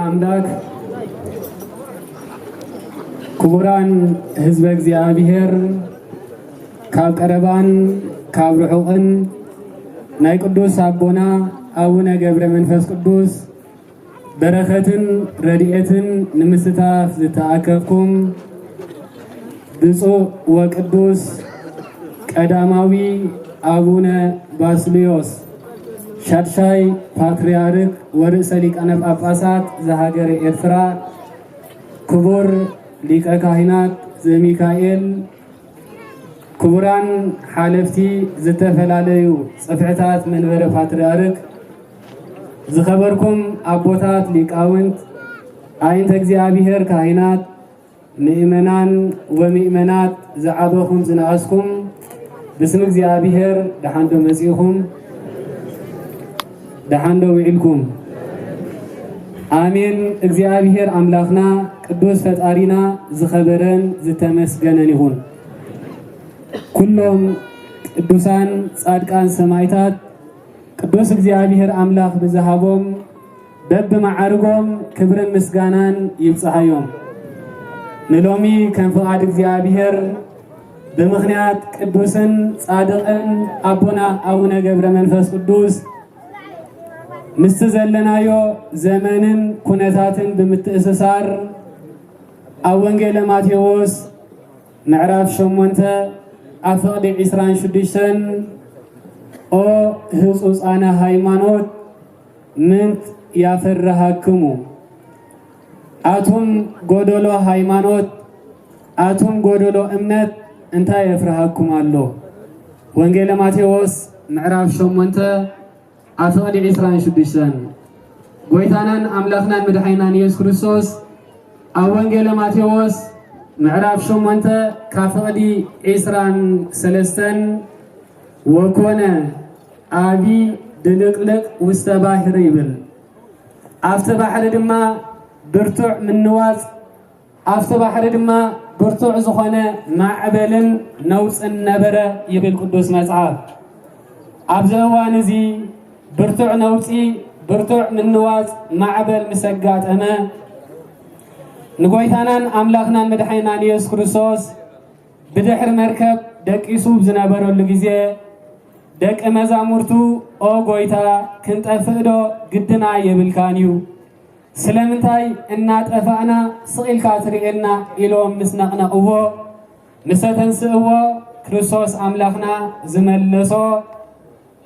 ኣምላክ፣ ክቡራን ህዝበ እግዚኣብሔር፣ ካብ ቀረባን ካብ ርሑቕን ናይ ቅዱስ ኣቦና ኣቡነ ገብረ መንፈስ ቅዱስ በረኸትን ረድኤትን ንምስታፍ ዝተኣከብኩም ብፁዕ ወቅዱስ ቀዳማዊ ኣቡነ ባስልዮስ ሻድሻይ ፓትርያርክ ወርእሰ ሊቃነ ጳጳሳት ዘሃገረ ኤርትራ፣ ክቡር ሊቀ ካህናት ዘሚካኤል፣ ክቡራን ሓለፍቲ ዝተፈላለዩ ጽፍሕታት መንበረ ፓትርያርክ፣ ዝኸበርኩም ኣቦታት ሊቃውንት፣ ኣይንተ እግዚኣብሔር ካህናት፣ ምእመናን ወምእመናት፣ ዝዓበኹም ዝነኣስኩም፣ ብስም እግዚኣብሔር ደሓን ዶ መጺእኹም? ደሓን ዶ ውዒልኩም? ኣሜን። እግዚኣብሔር ኣምላኽና ቅዱስ ፈጣሪና ዝኸበረን ዝተመስገነን ይኹን። ኩሎም ቅዱሳን ጻድቃን ሰማዕታት ቅዱስ እግዚኣብሔር ኣምላኽ ብዝሃቦም በብመዓርጎም ክብርን ምስጋናን ይብጽሓዮም። ንሎሚ ከም ፍቓድ እግዚኣብሔር ብምኽንያት ቅዱስን ጻድቕን ኣቦና ኣቡነ ገብረ መንፈስ ቅዱስ ምስቲ ዘለናዮ ዘመንን ኩነታትን ብምትእስሳር ኣብ ወንጌለ ማቴዎስ ምዕራፍ ሸሞንተ ኣብ ፍቕዲ ዒስራን ሽዱሽተን፣ ኦ ህጹጻነ ሃይማኖት ምንት ያፈርሃክሙ፣ ኣቱም ጎደሎ ሃይማኖት፣ ኣቱም ጎደሎ እምነት እንታይ የፍርሃኩም ኣሎ? ወንጌለ ማቴዎስ ምዕራፍ ሸሞንተ ኣብ ፍቕዲ ዒስራን ሽዱሽተን። ጎይታናን ኣምላኽናን መድሓኒናን ኢየሱስ ክርስቶስ ኣብ ወንጌለ ማቴዎስ ምዕራፍ ሸሞንተ ካብ ፍቕዲ ዒስራን ሰለስተን፣ ወኮነ ዓቢ ድልቅልቅ ውስተ ባሕሪ ይብል። ኣብቲ ባሕሪ ድማ ብርቱዕ ምንዋጽ፣ ኣብቲ ባሕሪ ድማ ብርቱዕ ዝኾነ ማዕበልን ነውጽን ነበረ ይብል ቅዱስ መጽሓፍ። ኣብዚ እዋን እዚ ብርቱዕ ነውጺ፣ ብርቱዕ ምንዋጽ፣ ማዕበል ምስ ኣጋጠመ፣ ንጎይታናን ኣምላኽናን መድሓኒናን ኢየሱስ ክርስቶስ ብድሕሪ መርከብ ደቂሱ ኣብ ዝነበረሉ ግዜ፣ ደቂ መዛሙርቱ፣ "ኦ ጎይታ፣ ክንጠፍእ ዶ ግድና የብልካን እዩ? ስለምንታይ እናጠፋእና ስቕ ኢልካ ትርእየና?" ኢሎም ምስ ነቕነቕዎ፣ ምስ ኣተንስእዎ፣ ክርስቶስ ኣምላኽና ዝመለሶ፣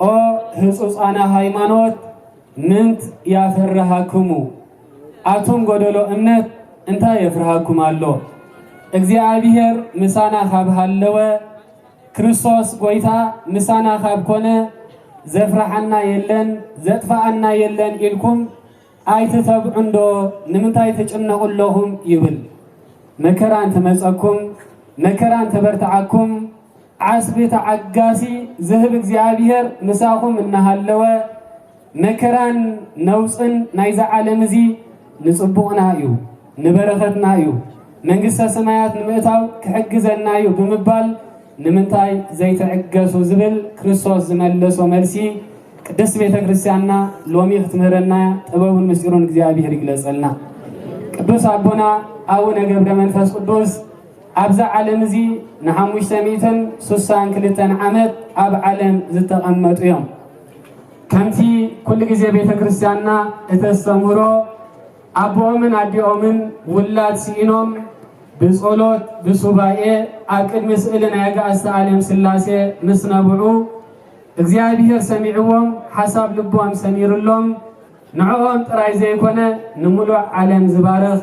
"ኦ ህጹጻነ ሃይማኖት፣ ምንት ያፈርሃክሙ?" ኣቱም ጎደሎ እምነት፣ እንታይ የፍርሃኩም ኣሎ? እግዚኣብሔር ምሳና ካብ ሃለወ፣ ክርስቶስ ጎይታ ምሳና ካብ ኮነ፣ ዘፍርሓና የለን፣ ዘጥፍኣና የለን ኢልኩም ኣይትተብዑ እንዶ፣ ንምንታይ ትጭነቑ ኣለኹም? ይብል። መከራ እንትመጸኩም፣ መከራ እንተበርትዓኩም፣ ዓስቢ ተዓጋሲ ዝህብ እግዚኣብሔር ምሳኹም እናሃለወ፣ መከራን ነውጽን ናይዛ ዓለም እዚ ንጽቡቕና እዩ፣ ንበረኸትና እዩ፣ መንግስተ ሰማያት ንምእታው ክሕግዘና እዩ ብምባል ንምንታይ ዘይትዕገሱ ዝብል ክርስቶስ ዝመለሶ መልሲ ቅድስት ቤተ ክርስቲያንና ሎሚ ክትምህረና ጥበቡን ምስጢሩን እግዚኣብሔር ይግለጸልና። ቅዱስ ኣቦና ኣቡነ ገብረ መንፈስ ቅዱስ ኣብዛ ዓለም እዚ ንሓሙሽተ ሚእትን ስሳን ክልተን ዓመት ኣብ ዓለም ዝተቐመጡ እዮም። ከምቲ ኩሉ ግዜ ቤተ ክርስቲያንና እተስተምህሮ፣ ኣቦኦምን ኣዲኦምን ውላድ ስኢኖም ብጸሎት ብሱባኤ ኣብ ቅድሚ ስእሊ ናይ ኣጋእዝተ ኣለም ስላሴ ምስ ነብዑ፣ እግዚኣብሔር ሰሚዕዎም፣ ሓሳብ ልቦም ሰሚርሎም፣ ንዕኦም ጥራይ ዘይኮነ፣ ንምሉእ ዓለም ዝባርኽ፣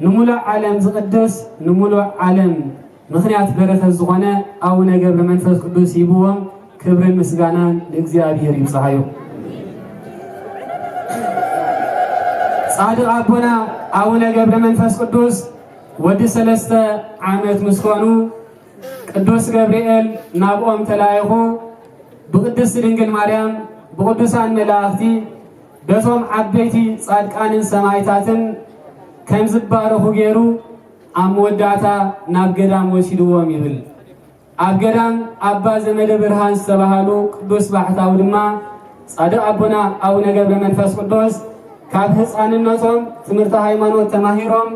ንምሉእ ዓለም ዝቕድስ፣ ንምሉእ ዓለም ምኽንያት በረኸት ዝኾነ ኣቡነ ገብረ መንፈስ ቅዱስ ሂብዎም። ክብርን ምስጋናን ንእግዚኣብሔር ይብጽሓዮ። ጻድቕ ኣቦና ኣቡነ ገብረ መንፈስ ቅዱስ ወዲ ሰለስተ ዓመት ምስ ኮኑ፣ ቅዱስ ገብርኤል ናብኦም ተላኢኹ፣ ብቅድስት ድንግል ማርያም፣ ብቅዱሳን መላእኽቲ፣ በቶም ዓበይቲ ጻድቃንን ሰማዕታትን ከም ዝባረኹ ገይሩ፣ ኣብ መወዳእታ ናብ ገዳም ወሲድዎም ይብል። ኣብ ገዳም ኣባ ዘመደ ብርሃን ዝተባህሉ ቅዱስ ባሕታዊ ድማ፣ ጻድቕ ኣቦና ኣቡነ ገብረ መንፈስ ቅዱስ ካብ ህፃንነቶም ትምህርተ ሃይማኖት ተማሂሮም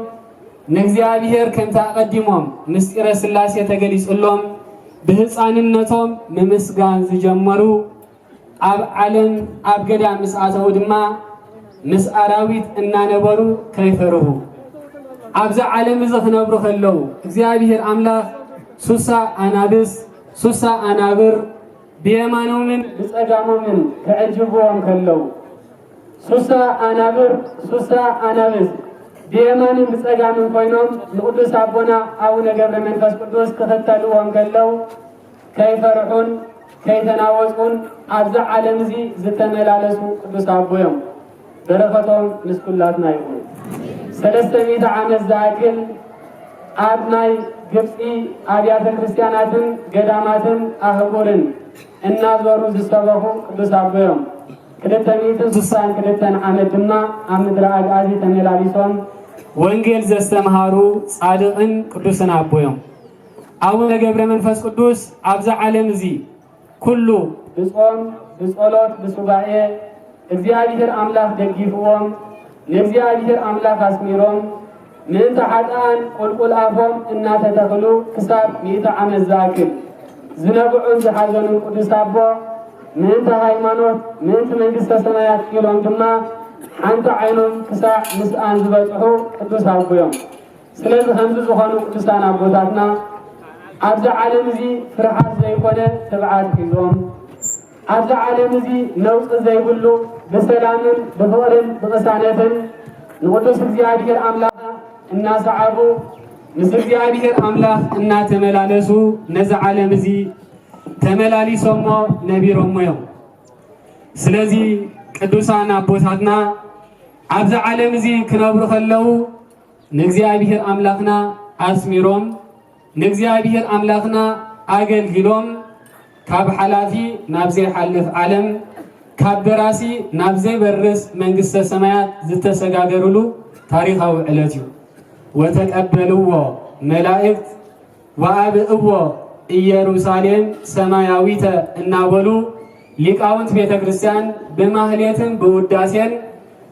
ንእግዚኣብሔር ከምቲ ኣቐዲሞም ምስጢረ ሥላሴ ተገሊጹሎም ብህፃንነቶም ምምስጋን ዝጀመሩ፣ ኣብ ዓለም ኣብ ገዳም ምስ ኣተዉ ድማ ምስ ኣራዊት እናነበሩ ከይፈርሁ፣ ኣብዚ ዓለም እዚ ክነብሩ ከለዉ እግዚኣብሔር ኣምላኽ ሱሳ ኣናብስ፣ ሱሳ ኣናብር ብየማኖምን ብጸጋሞምን ክዕጅብዎም ከለዉ፣ ሱሳ ኣናብር፣ ሱሳ ኣናብስ ብየማንን ብጸጋምን ኮይኖም ንቅዱስ ኣቦና ኣቡነ ገብረ መንፈስ ቅዱስ ክኽተልዎም ከለዉ፣ ከይፈርሑን ከይተናወጹን ኣብዚ ዓለም እዚ ዝተመላለሱ ቅዱስ ኣቦ እዮም። በረኸቶም ምስ ኩላትና ይኹን። ሰለስተ ሚእቲ ዓመት ዝኣክል ኣብ ናይ ግብጺ ኣብያተ ክርስቲያናትን ገዳማትን ኣህጉርን እናዞሩ ዝሰበኹ ቅዱስ ኣቦ እዮም። ክልተ ሚእትን ስሳን ክልተን ዓመት ድማ ኣብ ምድረ ኣግኣዚ ተመላሊሶም ወንጌል ዘስተምሃሩ ጻድቕን ቅዱስን ኣቦ እዮም። ኣቡነ ገብረ መንፈስ ቅዱስ ኣብዚ ዓለም እዚ ኩሉ ብጾም፣ ብጸሎት፣ ብሱባኤ እግዚኣብሔር ኣምላኽ ደጊፍዎም፣ ንእግዚኣብሔር ኣምላኽ ኣስሚሮም፣ ምእንቲ ሓጥኣን ቁልቁል ኣፎም እናተተኽሉ ክሳብ ሚእቲ ዓመት ዝኣክል ዝነብዑን ዝሓዘኑን ቅዱስ ኣቦ፣ ምእንቲ ሃይማኖት፣ ምእንቲ መንግስተ ሰማያት ኢሎም ድማ ሓንቲ ዓይኖም ክሳዕ ምስኣን ዝበጽሑ ቅዱስ ኣቦ እዮም። ስለዚ ከምዚ ዝኾኑ ቅዱሳን ኣቦታትና ኣብዚ ዓለም እዚ ፍርሓት ዘይኮነ ትብዓት ሒዞም፣ ኣብዚ ዓለም እዚ ነውጺ ዘይብሉ ብሰላምን ብፍቕርን ብቕሳነትን ንቅዱስ እግዚኣብሔር ኣምላኽ እናሰዓቡ ምስ እግዚኣብሔር ኣምላኽ እናተመላለሱ ነዚ ዓለም እዚ ተመላሊሶሞ ነቢሮሞ እዮም። ስለዚ ቅዱሳን ኣቦታትና ኣብዚ ዓለም እዚ ክነብሩ ከለዉ ንእግዚኣብሔር ኣምላኽና ኣስሚሮም ንእግዚኣብሔር ኣምላኽና ኣገልጊሎም ካብ ሓላፊ ናብ ዘይሓልፍ ዓለም ካብ በራሲ ናብ ዘይበርስ መንግስተ ሰማያት ዝተሰጋገሩሉ ታሪኻዊ ዕለት እዩ። ወተቀበልዎ መላእክት ወአብእዎ ኢየሩሳሌም ሰማያዊተ እናበሉ ሊቃውንት ቤተ ክርስቲያን ብማህሌትን ብውዳሴን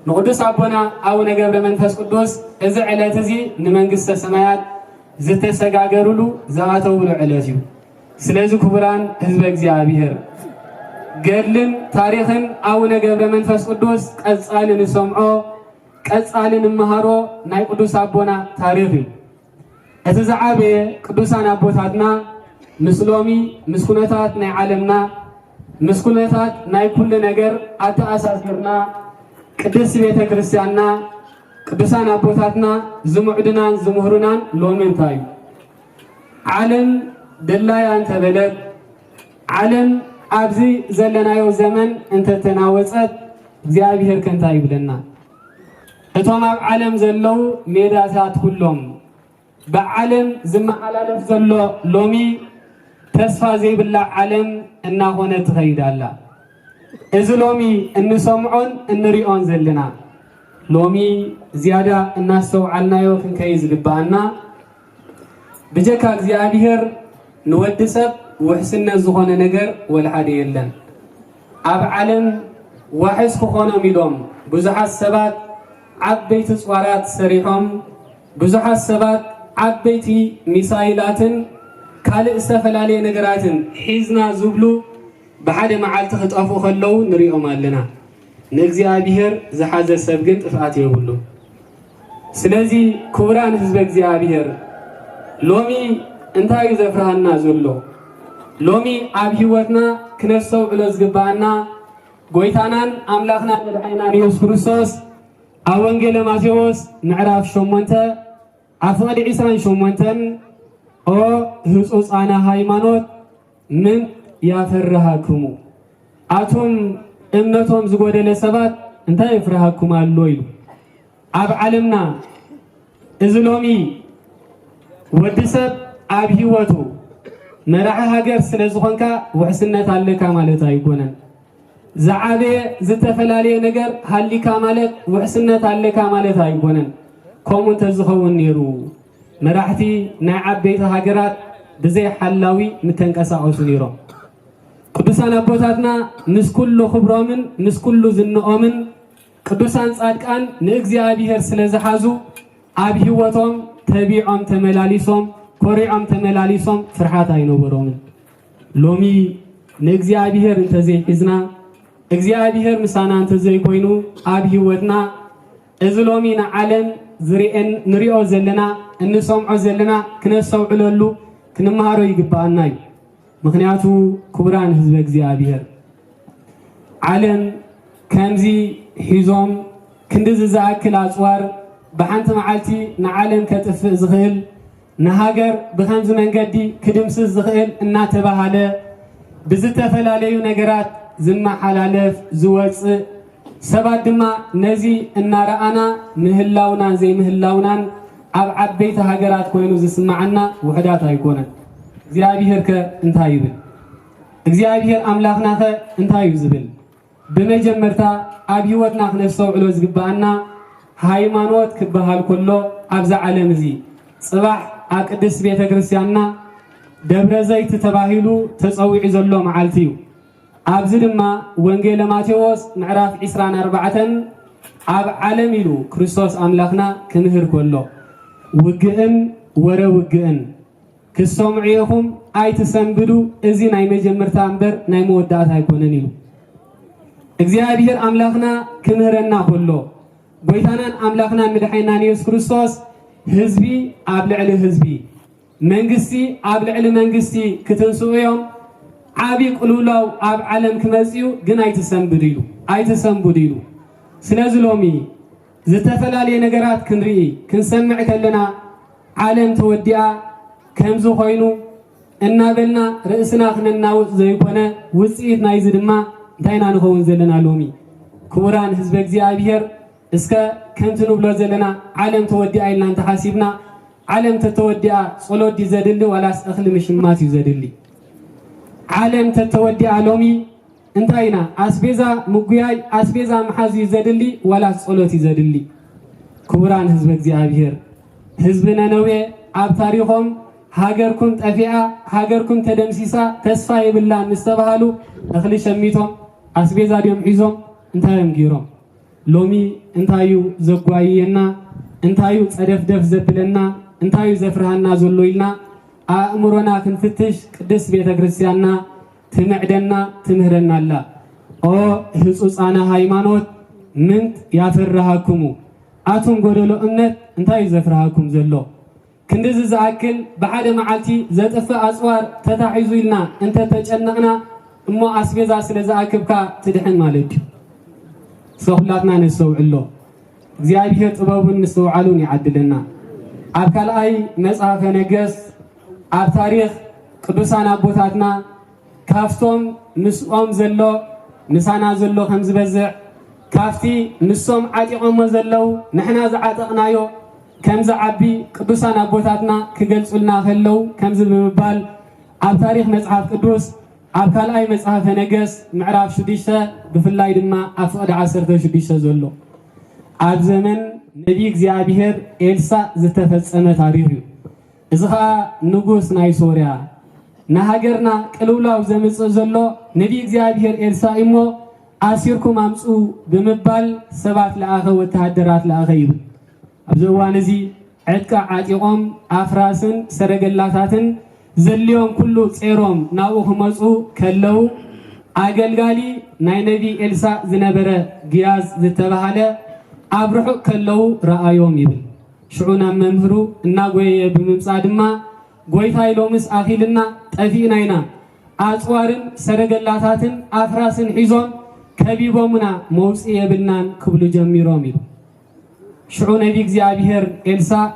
ንቅዱስ ኣቦና ኣቡነ ገብረ መንፈስ ቅዱስ እዚ ዕለት እዚ ንመንግስተ ሰማያት ዝተሰጋገሩሉ ዝኣተውሉ ዕለት እዩ። ስለዚ ክቡራን ህዝበ እግዚኣብሔር ገድልን ታሪኽን ኣቡነ ገብረ መንፈስ ቅዱስ ቀጻሊ ንሰምዖ ቀጻሊ ንመሃሮ ናይ ቅዱስ ኣቦና ታሪኽ እዩ። እቲ ዝዓበየ ቅዱሳን ኣቦታትና ምስ ሎሚ ምስ ኩነታት ናይ ዓለምና ምስ ኩነታት ናይ ኩሉ ነገር ኣተኣሳሲርና ቅድስቲ ቤተ ክርስቲያንና ቅዱሳን ኣቦታትና ዝምዕዱናን ዝምህሩናን ሎሚ እንታይ እዩ? ዓለም ድላያ እንተበለት ዓለም ኣብዚ ዘለናዮ ዘመን እንተተናወጸት እግዚኣብሔር ከ እንታይ ይብለና? እቶም ኣብ ዓለም ዘለዉ ሜዳታት ኩሎም ብዓለም ዝመሓላለፍ ዘሎ ሎሚ ተስፋ ዘይብላ ዓለም እናኾነት ትኸይድ ኣላ። እዚ ሎሚ እንሰምዖን እንሪኦን ዘለና ሎሚ ዝያዳ እናስተውዓልናዮ ክንከይድ ዝግብኣና ብጀካ እግዚኣብሔር ንወዲ ሰብ ውሕስነት ዝኾነ ነገር ወላ ሓደ የለን። ኣብ ዓለም ዋሕስ ክኾኖም ኢሎም ብዙሓት ሰባት ዓበይቲ ጽዋራት ሰሪሖም፣ ብዙሓት ሰባት ዓበይቲ ሚሳይላትን ካልእ ዝተፈላለየ ነገራትን ሒዝና ዝብሉ ብሓደ መዓልቲ ክጠፍኡ ከለዉ ንሪኦም ኣለና። ንእግዚኣብሔር ዝሓዘ ሰብ ግን ጥፍኣት የብሉ። ስለዚ ክቡራን ህዝበ እግዚኣብሔር ሎሚ እንታይ እዩ ዘፍርሃና ዘሎ? ሎሚ ኣብ ህይወትና ክነስተውዕሎ ዝግብኣና ጎይታናን ኣምላኽናን መድሓኒናን ኢየሱስ ክርስቶስ ኣብ ወንጌለ ማቴዎስ ምዕራፍ ሸሞንተ ኣብ ፍቕዲ ዕስራን ሸሞንተን ኦ ህጹጻነ ሃይማኖት ምን ያፈርሃክሙ ኣቱም እምነቶም ዝጎደለ ሰባት እንታይ የፍርሃኩም ኣሎ ኢሉ። ኣብ ዓለምና እዚ ሎሚ ወዲ ሰብ ኣብ ህይወቱ መራሒ ሃገር ስለ ዝኾንካ ውሕስነት ኣለካ ማለት ኣይኮነን። ዝዓበየ ዝተፈላለየ ነገር ሃሊካ ማለት ውሕስነት ኣለካ ማለት ኣይኮነን። ከምኡ እንተዝኸውን ነይሩ መራሕቲ ናይ ዓበይቲ ሃገራት ብዘይ ሓላዊ ምተንቀሳቐሱ ነይሮም። ቅዱሳን ኣቦታትና ምስ ኩሉ ክብሮምን ምስ ኩሉ ዝንኦምን ቅዱሳን ጻድቃን ንእግዚኣብሔር ስለ ዝሓዙ ኣብ ህይወቶም ተቢዖም ተመላሊሶም፣ ኮሪዖም ተመላሊሶም፣ ፍርሓት ኣይነበሮምን። ሎሚ ንእግዚኣብሔር እንተዘይሒዝና፣ እግዚኣብሔር ምሳና እንተዘይኮይኑ ኣብ ህይወትና፣ እዚ ሎሚ ንዓለም ዝርኤን-፣ ንሪኦ ዘለና፣ እንሰምዖ ዘለና፣ ክነስተውዕለሉ፣ ክንመሃሮ ይግብኣና እዩ። ምኽንያቱ ክቡራን ህዝበ እግዚኣብሔር፣ ዓለም ከምዚ ሒዞም ክንድዚ ዝኣክል ኣጽዋር ብሓንቲ መዓልቲ ንዓለም ከጥፍእ ዝኽእል፣ ንሃገር ብኸምዚ መንገዲ ክድምስስ ዝኽእል እናተባሃለ ብዝተፈላለዩ ነገራት ዝመሓላለፍ ዝወጽእ፣ ሰባት ድማ ነዚ እናረኣና ምህላውናን ዘይምህላውናን ኣብ ዓበይቲ ሃገራት ኮይኑ ዝስምዓና ውሑዳት ኣይኮነን። እግዚኣብሔር ከ እንታይ ይብል? እግዚኣብሔር ኣምላኽና ከ እንታይ እዩ ዝብል? ብመጀመርታ ኣብ ህይወትና ክነስተውዕሎ ዝግብኣና፣ ሃይማኖት ክበሃል ከሎ ኣብዛ ዓለም እዚ ጽባሕ ኣብ ቅድስት ቤተ ክርስቲያንና ደብረ ዘይት ተባሂሉ ተጸዊዑ ዘሎ መዓልቲ እዩ። ኣብዚ ድማ ወንጌለ ማቴዎስ ምዕራፍ ዕስራን ኣርባዕተን ኣብ ዓለም ኢሉ ክርስቶስ ኣምላኽና ክምህር ከሎ፣ ውግእን ወረ ውግእን ክትሰምዑ ኢኹም፣ ኣይትሰንብዱ፣ እዚ ናይ መጀመርታ እምበር ናይ መወዳእታ ኣይኮነን ኢሉ። እግዚኣብሔር ኣምላኽና ክምህረና ከሎ፣ ጎይታናን ኣምላኽናን መድሓኒናን የሱስ ክርስቶስ፣ ህዝቢ ኣብ ልዕሊ ህዝቢ፣ መንግስቲ ኣብ ልዕሊ መንግስቲ ክትንስኡ እዮም፣ ዓቢ ቅልውላው ኣብ ዓለም ክመጽእ እዩ፣ ግን ኣይትሰንብዱ ኢሉ፣ ኣይትሰንብዱ ኢሉ። ስለዚ ሎሚ ዝተፈላለየ ነገራት ክንርኢ፣ ክንሰምዕ ከለና፣ ዓለም ተወዲኣ፣ ከምዚ ኮይኑ እናበልና ርእስና ክነናውጽ ዘይኮነ፣ ውጽኢት ናይዚ ድማ እንታይ ኢና ንኸውን ዘለና ሎሚ? ክቡራን ህዝበ እግዚኣብሔር፣ እስከ ከምቲ ንብሎ ዘለና ዓለም ተወዲኣ ኢልና እንተሓሲብና፣ ዓለም ተተወዲኣ ጸሎት ድዩ ዘድሊ ዋላስ እኽሊ ምሽማት እዩ ዘድሊ? ዓለም ተተወዲኣ ሎሚ እንታይ ኢና? ኣስቤዛ ምጉያይ፣ ኣስቤዛ ምሓዝ እዩ ዘድሊ ዋላስ ጸሎት እዩ ዘድሊ? ክቡራን ህዝበ እግዚኣብሔር፣ ህዝቢ ነነዌ ኣብ ታሪኾም ሃገርኩም ጠፊኣ፣ ሃገርኩም ተደምሲሳ፣ ተስፋ የብላን ምስ ተባሃሉ እኽሊ ሸሚቶም፣ ኣስቤዛ ድዮም ሒዞም፣ እንታይ እዮም ገይሮም? ሎሚ እንታይ እዩ ዘጓይየና? እንታይ እዩ ጸደፍደፍ ዘብለና? እንታይ እዩ ዘፍርሃና ዘሎ ኢልና ኣእምሮና ክንፍትሽ ቅድስት ቤተ ክርስቲያንና ትምዕደና፣ ትምህረና ኣላ። ኦ ህጹጻነ ሃይማኖት ምንት ያፈርሃክሙ፣ ኣቱም ጎደሎ እምነት እንታይ እዩ ዘፍርሃኩም ዘሎ? ክንድዚ ዝኣክል ብሓደ መዓልቲ ዘጥፍእ ኣጽዋር ተታሒዙ ኢልና እንተተጨነቕና እሞ ኣስቤዛ ስለ ዝኣክብካ ትድሕን ማለት እዩ። እስከ ኩላትና ነስተውዕሎ። እግዚኣብሔር ጥበቡን ምስትውዓሉን ይዓድለና። ኣብ ካልኣይ መጽሓፈ ነገስት ኣብ ታሪኽ ቅዱሳን ኣቦታትና ካብቶም ምስኦም ዘሎ ምሳና ዘሎ ከም ዝበዝሕ፣ ካብቲ ንሶም ዓጢቖሞ ዘለዉ ንሕና ዝዓጠቕናዮ ከም ዝዓቢ ቅዱሳን ኣቦታትና ክገልጹልና ከለዉ ከምዚ ብምባል ኣብ ታሪኽ መጽሓፍ ቅዱስ ኣብ ካልኣይ መጽሓፈ ነገስት ምዕራፍ ሽዱሽተ ብፍላይ ድማ ኣብ ፍቕዲ ዓሰርተ ሽዱሽተ ዘሎ ኣብ ዘመን ነቢይ እግዚኣብሔር ኤልሳእ ዝተፈጸመ ታሪኽ እዩ። እዚ ኸኣ ንጉስ ናይ ሶርያ ንሃገርና ቅልውላው ዘምጽእ ዘሎ ነቢይ እግዚኣብሔር ኤልሳእ እሞ ኣሲርኩም ኣምጽኡ ብምባል ሰባት ለኣኸ፣ ወተሃደራት ለኣኸ ይብል። ኣብዚ እዋን እዚ ዕጥቂ ዓጢቖም ኣፍራስን ሰረገላታትን ዘድልዮም ኩሉ ጼሮም ናብኡ ክመጹ ከለዉ ኣገልጋሊ ናይ ነቢይ ኤልሳእ ዝነበረ ግያዝ ዝተባህለ ኣብ ርሑቕ ከለዉ ረኣዮም ይብል። ሽዑ ናብ መምህሩ እናጎየየ ብምምጻእ ድማ፣ "ጐይታይ፣ ሎምስ ኣኺልና፣ ጠፊእና ኢና። ኣጽዋርን ሰረገላታትን ኣፍራስን ሒዞም ከቢቦምና፣ መውጽኢ የብልናን" ክብሉ ጀሚሮም ኢሉ። ሽዑ ነቢ እግዚኣብሔር ኤልሳእ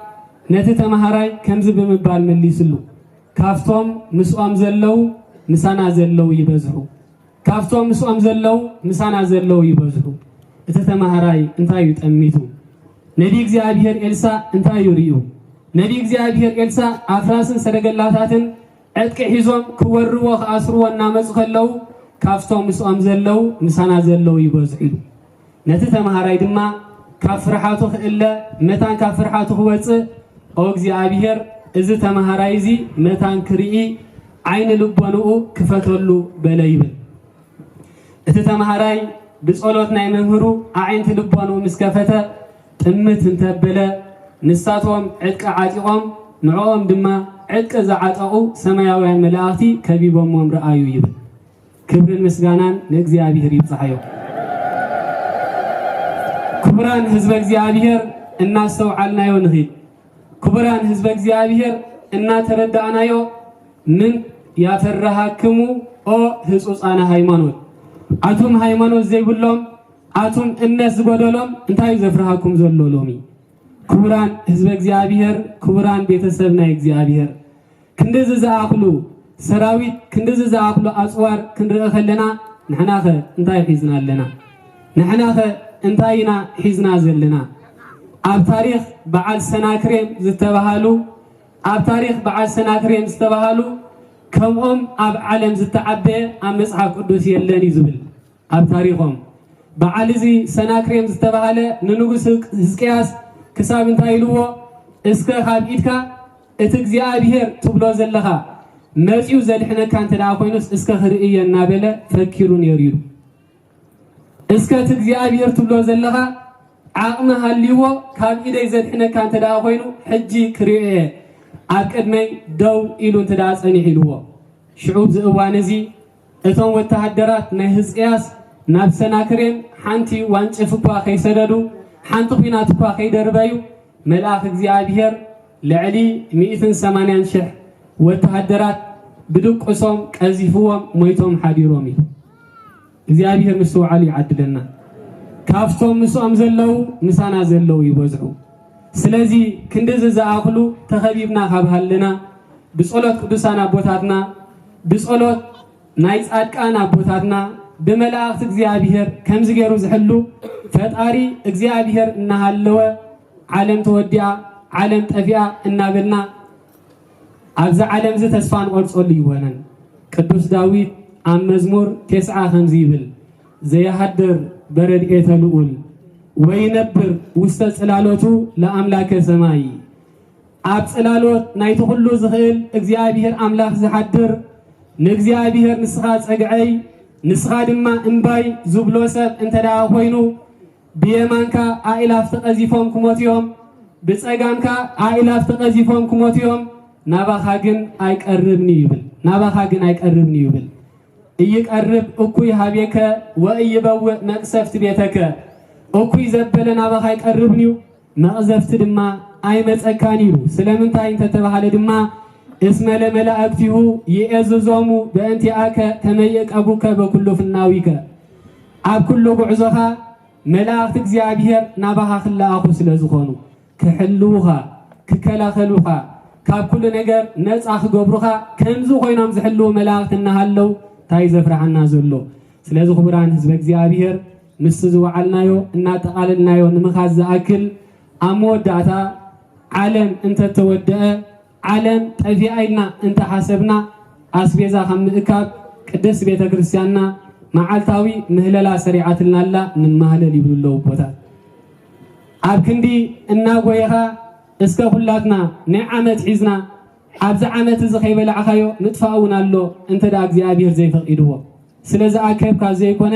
ነቲ ተማሃራይ ከምዚ ብምባል መሊስሉ፣ "ካብቶም ምስኦም ዘለዉ ምሳና ዘለዉ ይበዝሑ። ካብቶም ምስኦም ዘለዉ ምሳና ዘለዉ ይበዝሑ።" እቲ ተማሃራይ እንታይ እዩ ጠሚቱ? ነቢ እግዚኣብሔር ኤልሳእ እንታይ እዩ ርእዩ? ነቢ እግዚኣብሔር ኤልሳእ ኣፍራስን ሰረገላታትን ዕጥቂ ሒዞም ክወርዎ ክኣስርዎ እናመጹ ከለዉ፣ "ካብቶም ምስኦም ዘለዉ ምሳና ዘለዉ ይበዝሑ" ኢሉ። ነቲ ተማሃራይ ድማ ካብ ፍርሓቱ ክእለ፣ መታን ካብ ፍርሓቱ ክወጽእ፣ "ኦ እግዚኣብሔር፣ እዚ ተማሃራይ እዚ መታን ክርኢ ዓይኒ ልቦንኡ ክፈተሉ" በለ ይብል። እቲ ተማሃራይ ብጸሎት ናይ መምህሩ ኣዒንቲ ልቦንኡ ምስ ከፈተ፣ ጥምት እንተበለ፣ ንሳቶም ዕጥቂ ዓጢቖም፣ ንዕኦም ድማ ዕጥቂ ዝዓጠቑ ሰማያውያን መላእኽቲ ከቢቦምዎም ረኣዩ ይብል። ክብርን ምስጋናን ንእግዚኣብሔር ይብጽሓዮ። ክቡራን ህዝበ እግዚኣብሔር፣ እናስተውዓልናዮ ንኺድ። ክቡራን ህዝበ እግዚኣብሔር፣ እናተረዳእናዮ፣ ምን ያፈራሃክሙ ኦ ህጹጻነ ሃይማኖት፣ ኣቱም ሃይማኖት ዘይብሎም፣ ኣቱም እምነት ዝጎደሎም፣ እንታይ እዩ ዘፍርሃኩም ዘሎ ሎሚ? ክቡራን ህዝበ እግዚኣብሔር፣ ክቡራን ቤተሰብ ናይ እግዚኣብሔር፣ ክንድዚ ዝኣኽሉ ሰራዊት፣ ክንድዚ ዝኣኽሉ ኣጽዋር ክንርኢ ከለና፣ ንሕናኸ እንታይ ሒዝና ኣለና? ንሕናኸ እንታይ ኢና ሒዝና ዘለና? ኣብ ታሪኽ በዓል ሰናክሬም ዝተባሃሉ፣ ኣብ ታሪኽ በዓል ሰናክሬም ዝተባሃሉ፣ ከምኦም ኣብ ዓለም ዝተዓበየ ኣብ መጽሓፍ ቅዱስ የለን እዩ ዝብል። ኣብ ታሪኾም በዓል እዚ ሰናክሬም ዝተባሃለ ንንጉስ ህዝቅያስ ክሳብ እንታይ ኢልዎ፣ እስከ ካብ ኢድካ እቲ እግዚኣብሔር ትብሎ ዘለኻ መጺኡ ዘድሕነካ እንተ ደኣ ኮይኑስ እስከ ክርኢ እየ እናበለ ፈኪሩ ነይሩ ኢሉ። እስከ እቲ እግዚኣብሔር ትብሎ ዘለኻ ዓቕሚ ሃልይዎ ካብ ኢደይ ዘድሕነካ እንተ ደኣ ኮይኑ ሕጂ ክርእዮ እየ፣ ኣብ ቅድመይ ደው ኢሉ እንተ ደኣ ጸኒሑ ኢልዎ። ሽዑ ኣብዚ እዋን እዚ እቶም ወተሃደራት ናይ ህዝቅያስ ናብ ሰናክሬም ሓንቲ ዋንጭፍ እኳ ከይሰደዱ፣ ሓንቲ ኲናት እኳ ከይደርበዩ፣ መልኣኽ እግዚኣብሔር ልዕሊ ሚእትን ሰማንያን ሽሕ ወተሃደራት ብድቁሶም ቀዚፍዎም ሞይቶም ሓዲሮም እዩ። እግዚኣብሔር ምስትውዓል ይዓድለና። ካብቶም ምስኦም ዘለዉ ምሳና ዘለዉ ይበዝሑ። ስለዚ ክንድዚ ዝኣኽሉ ተኸቢብና ካብ ሃለና፣ ብጸሎት ቅዱሳን ኣቦታትና፣ ብጸሎት ናይ ጻድቃን ኣቦታትና፣ ብመላእኽቲ እግዚኣብሔር ከምዚ ገይሩ ዝሕሉ ፈጣሪ እግዚኣብሔር እናሃለወ፣ ዓለም ተወዲኣ፣ ዓለም ጠፊኣ እናበልና ኣብዚ ዓለም እዚ ተስፋ ንቖርጸሉ ይኾነን። ቅዱስ ዳዊት ኣብ መዝሙር ተስዓ ከምዚ ይብል፣ ዘይሃድር በረድኤተ ልዑል ወይነብር ውስተ ጽላሎቱ ለኣምላከ ሰማይ። ኣብ ጽላሎት ናይቲ ኩሉ ዝኽእል እግዚኣብሔር ኣምላኽ ዝሓድር፣ ንእግዚኣብሔር ንስኻ ጸግዐይ፣ ንስኻ ድማ እምባይ ዝብሎ ሰብ እንተ ደኣ ኮይኑ፣ ብየማንካ ኣእላፍ ተቐዚፎም ክሞቱ እዮም፣ ብጸጋምካ ኣእላፍ ተቐዚፎም ክሞቱ እዮም፣ ናባኻ ግን ኣይቀርብን እዩ ይብል። ናባኻ ግን ኣይቀርብን እዩ ይብል። እይቀርብ እኩይ ሀቤከ ወእይበውእ መቅሰፍት ቤተከ። እኩይ ዘበለ ናባኻ ኣይቀርብን እዩ፣ መቕዘፍቲ ድማ ኣይመጸካን እዩ። ስለምንታይ እንተተባሃለ ድማ፣ እስመ ለመላእክቲሁ ይእዝዞሙ በእንቲአከ ከመ ይዕቀቡከ በኩሉ ፍናዊከ። ኣብ ኩሉ ጉዕዞኻ መላእኽቲ እግዚኣብሔር ናባኻ ክለኣኹ ስለ ዝኾኑ፣ ክሕልዉኻ፣ ክከላኸሉኻ፣ ካብ ኩሉ ነገር ነጻ ክገብሩኻ፣ ከምዚ ኮይኖም ዝሕልዉ መላእኽቲ እናሃለዉ፣ እንታይ ዘፍርሓና ዘሎ? ስለዚ ክቡራን ህዝበ እግዚኣብሔር፣ ምስቲ ዝወዓልናዮ እናጠቓለልናዮ ንምኻድ ዝኣክል፣ ኣብ መወዳእታ ዓለም እንተተወደአ፣ ዓለም ጠፊኣ ኢልና እንተሓሰብና፣ ኣስቤዛ ካብ ምእካብ ቅድስት ቤተ ክርስቲያንና መዓልታዊ ምህለላ ሰሪዓትልና ኣላ፣ ንማህለል ይብሉ ኣለዉ ኣቦታት። ኣብ ክንዲ እናጎየኻ፣ እስከ ኩላትና ናይ ዓመት ሒዝና፣ ኣብዚ ዓመት እዚ ከይበላዕኻዮ ምጥፋእ እውን ኣሎ፣ እንተ ደኣ እግዚኣብሔር ዘይፈቒድዎ። ስለ ዝኣከብካ ዘይኮነ፣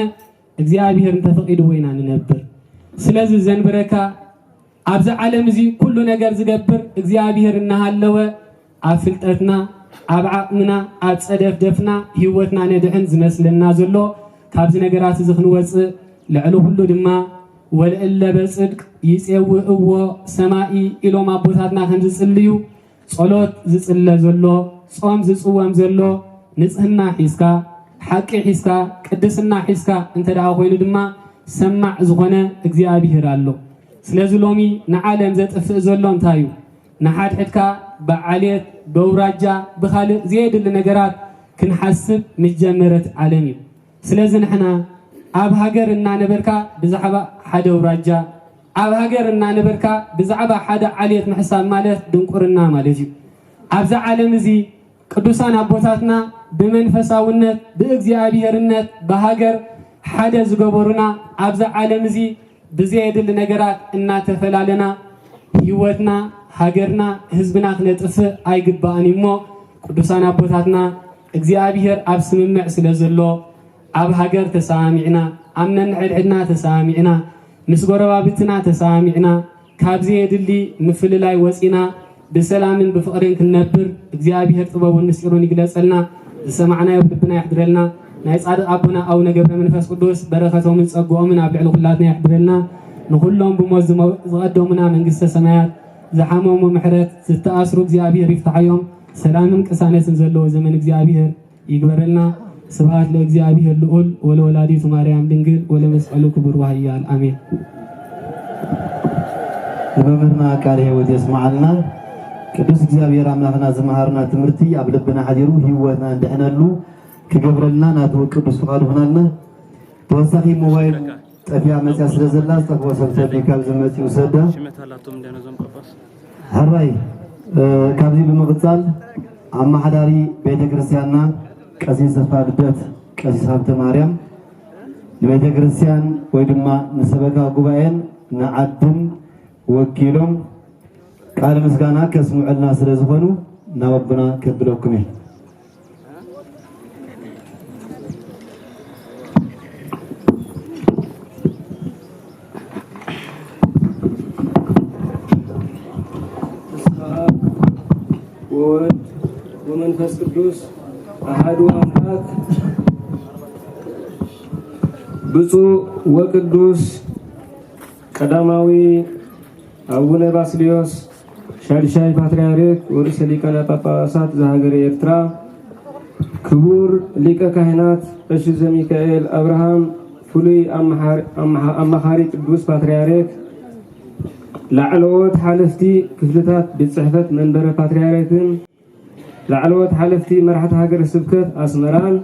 እግዚኣብሔር እንተፈቒድዎ ኢና ንነብር። ስለዚ ዘንብረካ፣ ኣብዚ ዓለም እዚ ኩሉ ነገር ዝገብር እግዚኣብሔር እናሃለወ፣ ኣብ ፍልጠትና፣ ኣብ ዓቕምና፣ ኣብ ጸደፍደፍና ህይወትና ነድሕን ዝመስለና ዘሎ፣ ካብዚ ነገራት እዚ ክንወጽእ፣ ልዕሊ ኩሉ ድማ፣ ወለእለ በጽድቅ ይጼውእዎ ሰማኢ ኢሎም ኣቦታትና ከም ዝጽልዩ፣ ጸሎት ዝጽለ ዘሎ፣ ጾም ዝጽወም ዘሎ፣ ንጽህና ሒዝካ፣ ሓቂ ሒዝካ፣ ቅድስና ሒዝካ እንተ ደኣ ኮይኑ ድማ፣ ሰማዕ ዝኾነ እግዚኣብሔር ኣሎ። ስለዚ ሎሚ ንዓለም ዘጥፍእ ዘሎ እንታይ እዩ? ንሓድሕድካ ብዓሌት፣ በውራጃ፣ ብኻልእ ዘየድሊ ነገራት ክንሓስብ ምስ ጀመረት ዓለም እዩ። ስለዚ ንሕና ኣብ ሃገር እናነበርካ ብዛዕባ ሓደ ኣውራጃ፣ ኣብ ሃገር እናነበርካ ብዛዕባ ሓደ ዓሌት ምሕሳብ ማለት ድንቁርና ማለት እዩ። ኣብዛ ዓለም እዚ ቅዱሳን ኣቦታትና ብመንፈሳውነት፣ ብእግዚኣብሔርነት፣ ብሃገር ሓደ ዝገበሩና፣ ኣብዛ ዓለም እዚ ብዘየድሊ ነገራት እናተፈላለና ህይወትና፣ ሃገርና፣ ህዝብና ክነጥፍእ ኣይግባእን እዩ እሞ፣ ቅዱሳን ኣቦታትና እግዚኣብሔር ኣብ ስምምዕ ስለ ዘሎ፣ ኣብ ሃገር ተሰማሚዕና፣ ኣብ ነንሕድሕድና ተሰማሚዕና፣ ምስ ጎረባብትና ተሰማሚዕና፣ ካብ ዘየድሊ ምፍልላይ ወፂና ብሰላምን ብፍቕርን ክንነብር እግዚኣብሔር ጥበቡን ምስጢሩን ይግለጸልና። ዝሰማዕናዮ ኣብ ልብና ይሕድረልና። ናይ ጻድቕ ኣቦና ኣቡነ ገብረ መንፈስ ቅዱስ በረኸቶምን ጸግኦምን ኣብ ልዕሊ ኩላትና ይሕድረልና። ንኹሎም ብሞት ዝመ-፣ ዝቐደሙና መንግስተ ሰማያት፣ ዝሓመሙ ምሕረት፣ ዝተኣስሩ እግዚኣብሔር ይፍትሓዮም። ሰላምን ቅሳነትን ዘለዎ ዘመን እግዚኣብሔር ይግበረልና። ስብሐት ለእግዚኣብሔር ልዑል ወለወላዲቱ ማርያም ድንግል ወለመስቀሉ ክቡር ወሃያል። ኣሜን። ንመምህርና ቃለ ሕይወት የስምዓልና። ቅዱስ እግዚኣብሔር ኣምላኽና ዝመሃርና ትምህርቲ ኣብ ልብና ሓዲሩ ሕይወትና እንድሕነሉ ክገብረልና ናቱ ቅዱስ ፍቓዱ ይኹናልና። ተወሳኺ ሞባይል ጠፊኣ መፅያ ስለ ዘላ ዝጠፍኦ ሰብ ተልዩ ካብ ዝመፅእ ይውሰዳ። ሕራይ። እ፣ ካብዚ ብምቕፃል ኣመሓዳሪ ቤተ ክርስቲያንና ቀሲስ ተስፋ ልደት ቀሲስ ሃብተ ማርያም ንቤተ ክርስቲያን ወይ ድማ ንሰበካ ጉባኤን ንዓድን ወኪሎም ቃል ምስጋና ከስምዑልና ስለ ዝኾኑ ናብ ኣቦና ከብለኩም እየ። በስመ አብ ወወልድ ወመንፈስ ቅዱስ አሐዱ አምላክ። ብፁዕ ወቅዱስ ቀዳማዊ አቡነ ባስልዮስ ሻድሻይ ፓትርያርክ ወርእሰ ሊቃነ ጳጳሳት ዘሀገረ ኤርትራ፣ ክቡር ሊቀ ካህናት ቀሺስ ዘሚካኤል ኣብርሃም ፍሉይ ኣመሓሪ ቅዱስ ፓትርያርክ፣ ላዕለዎት ሓለፍቲ ክፍልታት ቤት ጽሕፈት መንበረ ፓትርያርክን ላዕለዎት ሓለፍቲ መራሕቲ ሃገረ ስብከት ኣስመራን፣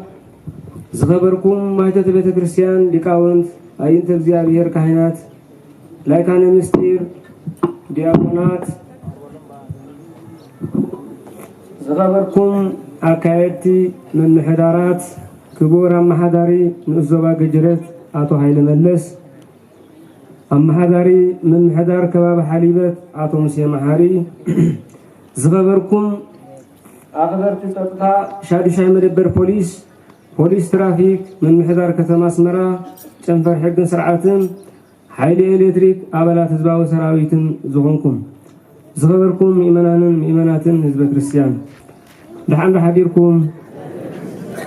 ዝኸበርኩም ማይተተ ቤተ ክርስቲያን ሊቃውንት፣ ኣይንተ እግዚኣብሔር ካህናት፣ ላይካነ ምስጢር ዲያቆናት፣ ዝኸበርኩም ኣካየድቲ ምምሕዳራት፣ ክቡር ኣመሓዳሪ ንኡስ ዞባ ገጀረት ኣቶ ሃይለ መለስ፣ ኣመሓዳሪ ምምሕዳር ከባቢ ሓሊበት ኣቶ ሙሴ መሓሪ፣ ዝኸበርኩም ኣኽበርቲ ጸጥታ ሻዱሻይ መደበር ፖሊስ፣ ፖሊስ ትራፊክ፣ ምምሕዳር ከተማ ኣስመራ፣ ጨንፈር ሕግን ስርዓትን፣ ሓይሊ ኤሌክትሪክ፣ ኣባላት ህዝባዊ ሰራዊትን ዝኾንኩም፣ ዝኸበርኩም ምእመናንን ምእመናትን ህዝበ ክርስቲያን፣ ደሓን ዶ ሓዲርኩም?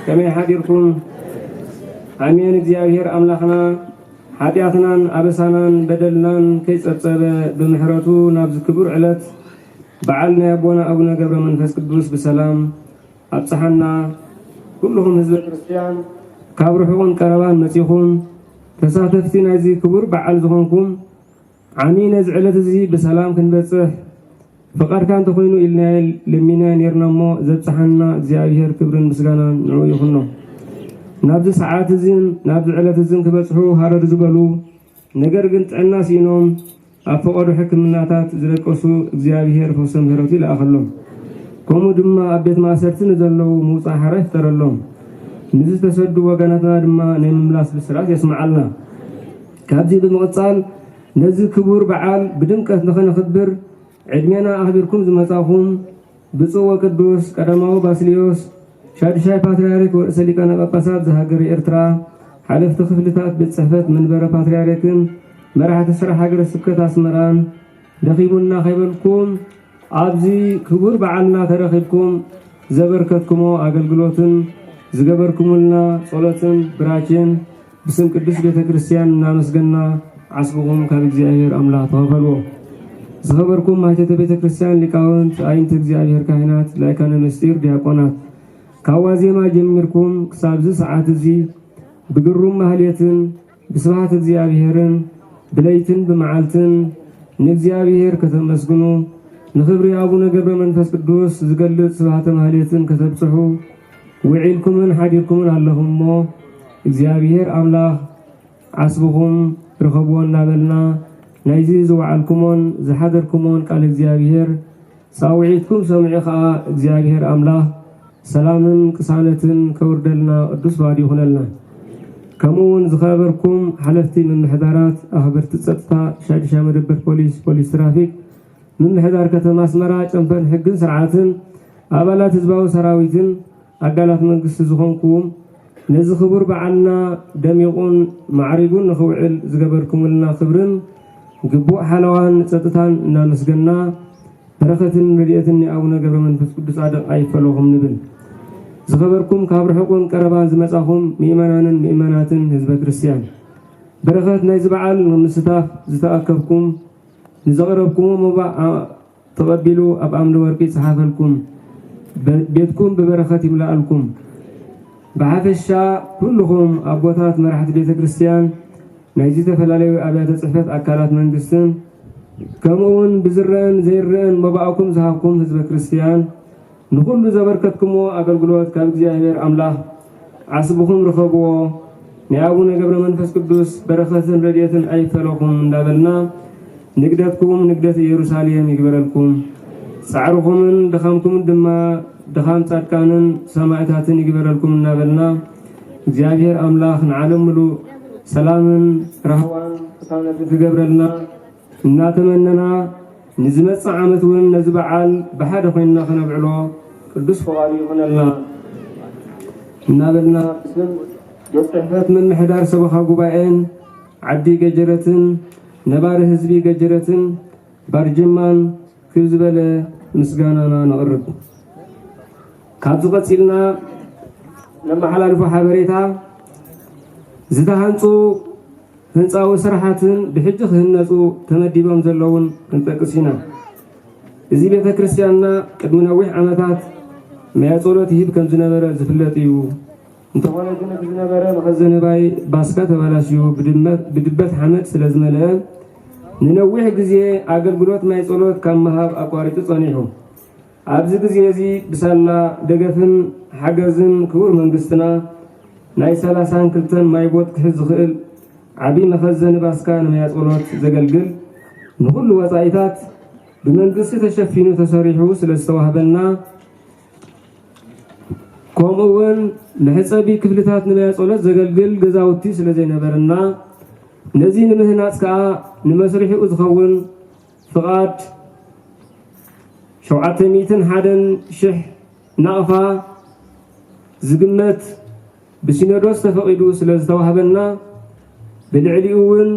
ከመይ ሓዲርኩም? ኣሜን። እግዚኣብሔር ኣምላኽና ሓጢኣትናን ኣበሳናን በደልናን ከይጸብጸበ ብምሕረቱ ናብዚ ክቡር ዕለት በዓል ናይ ኣቦና ኣቡነ ገብረ መንፈስ ቅዱስ ብሰላም ኣብጽሓና። ኩልኹም ህዝበ ክርስቲያን ካብ ርሑቕን ቀረባን መጺኹም ተሳተፍቲ ናይዚ ክቡር በዓል ዝኾንኩም ዓሚ ነዚ ዕለት እዚ ብሰላም ክንበጽሕ ፍቓድካ እንተኾይኑ ኢልና ለሚና ነይርና እሞ ዘብጽሓና እግዚኣብሔር ክብርን ምስጋናን ንዑ ይኹኖ። ናብዚ ሰዓት እዝን ናብዚ ዕለት እዝን ክበጽሑ ሃረር ዝበሉ ነገር ግን ጥዕና ስኢኖም ኣብ ፈቐዶ ሕክምናታት ዝደቀሱ እግዚኣብሔር ፈውሰ ምሕረቱ ይልኣኸሎም። ከምኡ ድማ ኣብ ቤት ማእሰርቲ ንዘለዉ ምውጻእ ሓራ ይፍጠረሎም። ንዝተሰዱ ወገናትና ድማ ናይ ምምላስ ብስራት የስምዓልና። ካብዚ ብምቕጻል ነዚ ክቡር በዓል ብድምቀት ንኸነኽብር ዕድሜና ኣኽቢርኩም ዝመጻኹም ብፁዕ ወቅዱስ ቀዳማዊ ባስልዮስ ሻዱሻይ ፓትርያርክ ወርእሰ ሊቃነ ጳጳሳት ዘሃገረ ኤርትራ፣ ሓለፍቲ ክፍልታት ቤት ጽሕፈት መንበረ ፓትርያርክን መራሕቲ ስራሕ ሃገረ ስብከት ኣስመራን ደኺሙና ከይበልኩም ኣብዚ ክቡር በዓልና ተረኺብኩም ዘበርከትኩሞ ኣገልግሎትን ዝገበርኩምልና ጸሎትን ብራችን ብስም ቅድስት ቤተ ክርስቲያን እናመስገና ዓስብኹም ካብ እግዚኣብሔር ኣምላኽ ተኸፈልዎ። ዝኸበርኩም ማይተተ ቤተ ክርስቲያን ሊቃውንት፣ ኣይንት እግዚኣብሔር ካህናት፣ ላይካነ ምስጢር ዲያቆናት፣ ካብ ዋዜማ ጀሚርኩም ክሳብ እዚ ሰዓት እዚ ብግሩም ማህሌትን ብስብሐት እግዚኣብሔርን ብለይትን ብመዓልትን ንእግዚኣብሔር ከተመስግኑ ንኽብሪ ኣቡነ ገብረ መንፈስ ቅዱስ ዝገልጽ ስብሐተ ማህሌትን ከተብጽሑ ውዒልኩምን ሓዲርኩምን ኣለኹም እሞ እግዚኣብሔር ኣምላኽ ዓስብኹም ርኸብዎ እናበልና ናይዚ ዝወዓልኩሞን ዝሓደርኩሞን ቃል እግዚኣብሔር ጻውዒትኩም ሰሚዑ ኸኣ እግዚኣብሔር ኣምላኽ ሰላምን ቅሳነትን ከውርደልና ቅዱስ ፍቓዱ ይኹነልና። ከምኡ እውን ዝኸበርኩም ሓለፍቲ ምምሕዳራት፣ ኣኽበርቲ ጸጥታ፣ ሻድሻይ መደበር ፖሊስ፣ ፖሊስ ትራፊክ፣ ምምሕዳር ከተማ ኣስመራ፣ ጨንፈር ሕግን ስርዓትን፣ ኣባላት ህዝባዊ ሰራዊትን ኣካላት መንግስቲ ዝኾንኩም ነዚ ክቡር በዓልና ደሚቑን ማዕሪጉን ንኽውዕል ዝገበርኩምልና ክብርን ግቡእ ሓለዋን ጸጥታን እናመስገና፣ በረኸትን ረድኤትን ናይ ኣቡነ ገብረ መንፈስ ቅዱስ ኣደቕ ኣይፈለኹም ንብል። ዝኸበርኩም ካብ ርሑቕን ቀረባን ዝመጻኹም ምእመናንን ምእመናትን ህዝበ ክርስቲያን፣ በረኸት ናይዚ በዓል ንምስታፍ ዝተኣከብኩም፣ ንዘቕረብኩሞ መባእ ተቐቢሉ ኣብ ኣምደ ወርቂ ይጽሓፈልኩም፣ በ-፣ ቤትኩም ብበረኸት ይምላኣልኩም። ብሓፈሻ ኩልኹም ኣቦታት መራሕቲ ቤተ ክርስቲያን፣ ናይ ዝተፈላለዩ ኣብያተ ጽሕፈት ኣካላት መንግስትን፣ ከምኡ እውን ብዝረአን ዘይረአን መባእኩም ዝሃብኩም ህዝበ ክርስቲያን፣ ንኹሉ ዘበርከትኩምዎ ኣገልግሎት ካብ እግዚኣብሔር ኣምላኽ ዓስብኹም ርኸብዎ። ናይ ኣቡነ ገብረ መንፈስ ቅዱስ በረኸትን ረድኤትን ኣይፈለኹም እንዳበልና፣ ንግደትኩም ንግደት ኢየሩሳሌም ይግበረልኩም፣ ጻዕርኹምን ድኻምኩምን ድማ ድኻም ጻድቃንን ሰማዕታትን ይግበረልኩም እናበልና፣ እግዚኣብሔር ኣምላኽ ንዓለም ምሉእ ሰላምን ራህዋን ቅሳነትን ክገብረልና እናተመነና፣ ንዝመጽእ ዓመት እውን ነዚ በዓል ብሓደ ኮይንና ከነብዕሎ ቅዱስ ፍቓዱ ይኹነልና እናበልና፣ ብስም ቤት ጽሕፈት ምምሕዳር ሰበኻ ጉባኤን ዓዲ ገጀረትን ነባሪ ህዝቢ ገጀረትን ባርጅማን ክብ ዝበለ ምስጋናና ነቕርብ። ካብዚ ቀጺልና ነመሓላልፎ ሓበሬታ፣ ዝተሃንጹ ህንጻዊ ስራሓትን ብሕጂ ክህነጹ ተመዲቦም ዘለውን ክንጠቅስ ኢና። እዚ ቤተ ክርስቲያንና ቅድሚ ነዊሕ ዓመታት ማየ ጸሎት ይህብ ከም ዝነበረ ዝፍለጥ እዩ። እንተኾነ ግን እቲ ዝነበረ መኸዘኒ ማይ ባስካ ተባላሽዩ ብድመት-፣ ብድበት ሓመድ ስለ ዝመልአ፣ ንነዊሕ ግዜ ኣገልግሎት ማይ ጸሎት ካብ ምሃብ ኣቋሪጹ ጸኒሑ። ኣብዚ ግዜ እዚ ብሳላ ደገፍን ሓገዝን ክቡር መንግስትና ናይ ሰላሳን ክልተን ማይ ቦጥ ክሕዝ ዝኽእል ዓቢ መኸዘኒ ባስካ ንማየ ጸሎት ዘገልግል ንኹሉ ወጻኢታት ብመንግስቲ ተሸፊኑ ተሰሪሑ ስለ ዝተዋህበና፣ ከምኡ እውን መሕጸቢ ክፍልታት ንማየ ጸሎት ዘገልግል ገዛውቲ ስለ ዘይነበረና፣ ነዚ ንምህናጽ ከኣ ንመስርሒኡ ዝኸውን ፍቓድ ሸውዓተ ሚእትን ሓደን ሽሕ ናቕፋ ዝግመት ብሲኖዶስ ተፈቒዱ ስለ ዝተዋህበና፣ ብልዕሊኡ እውን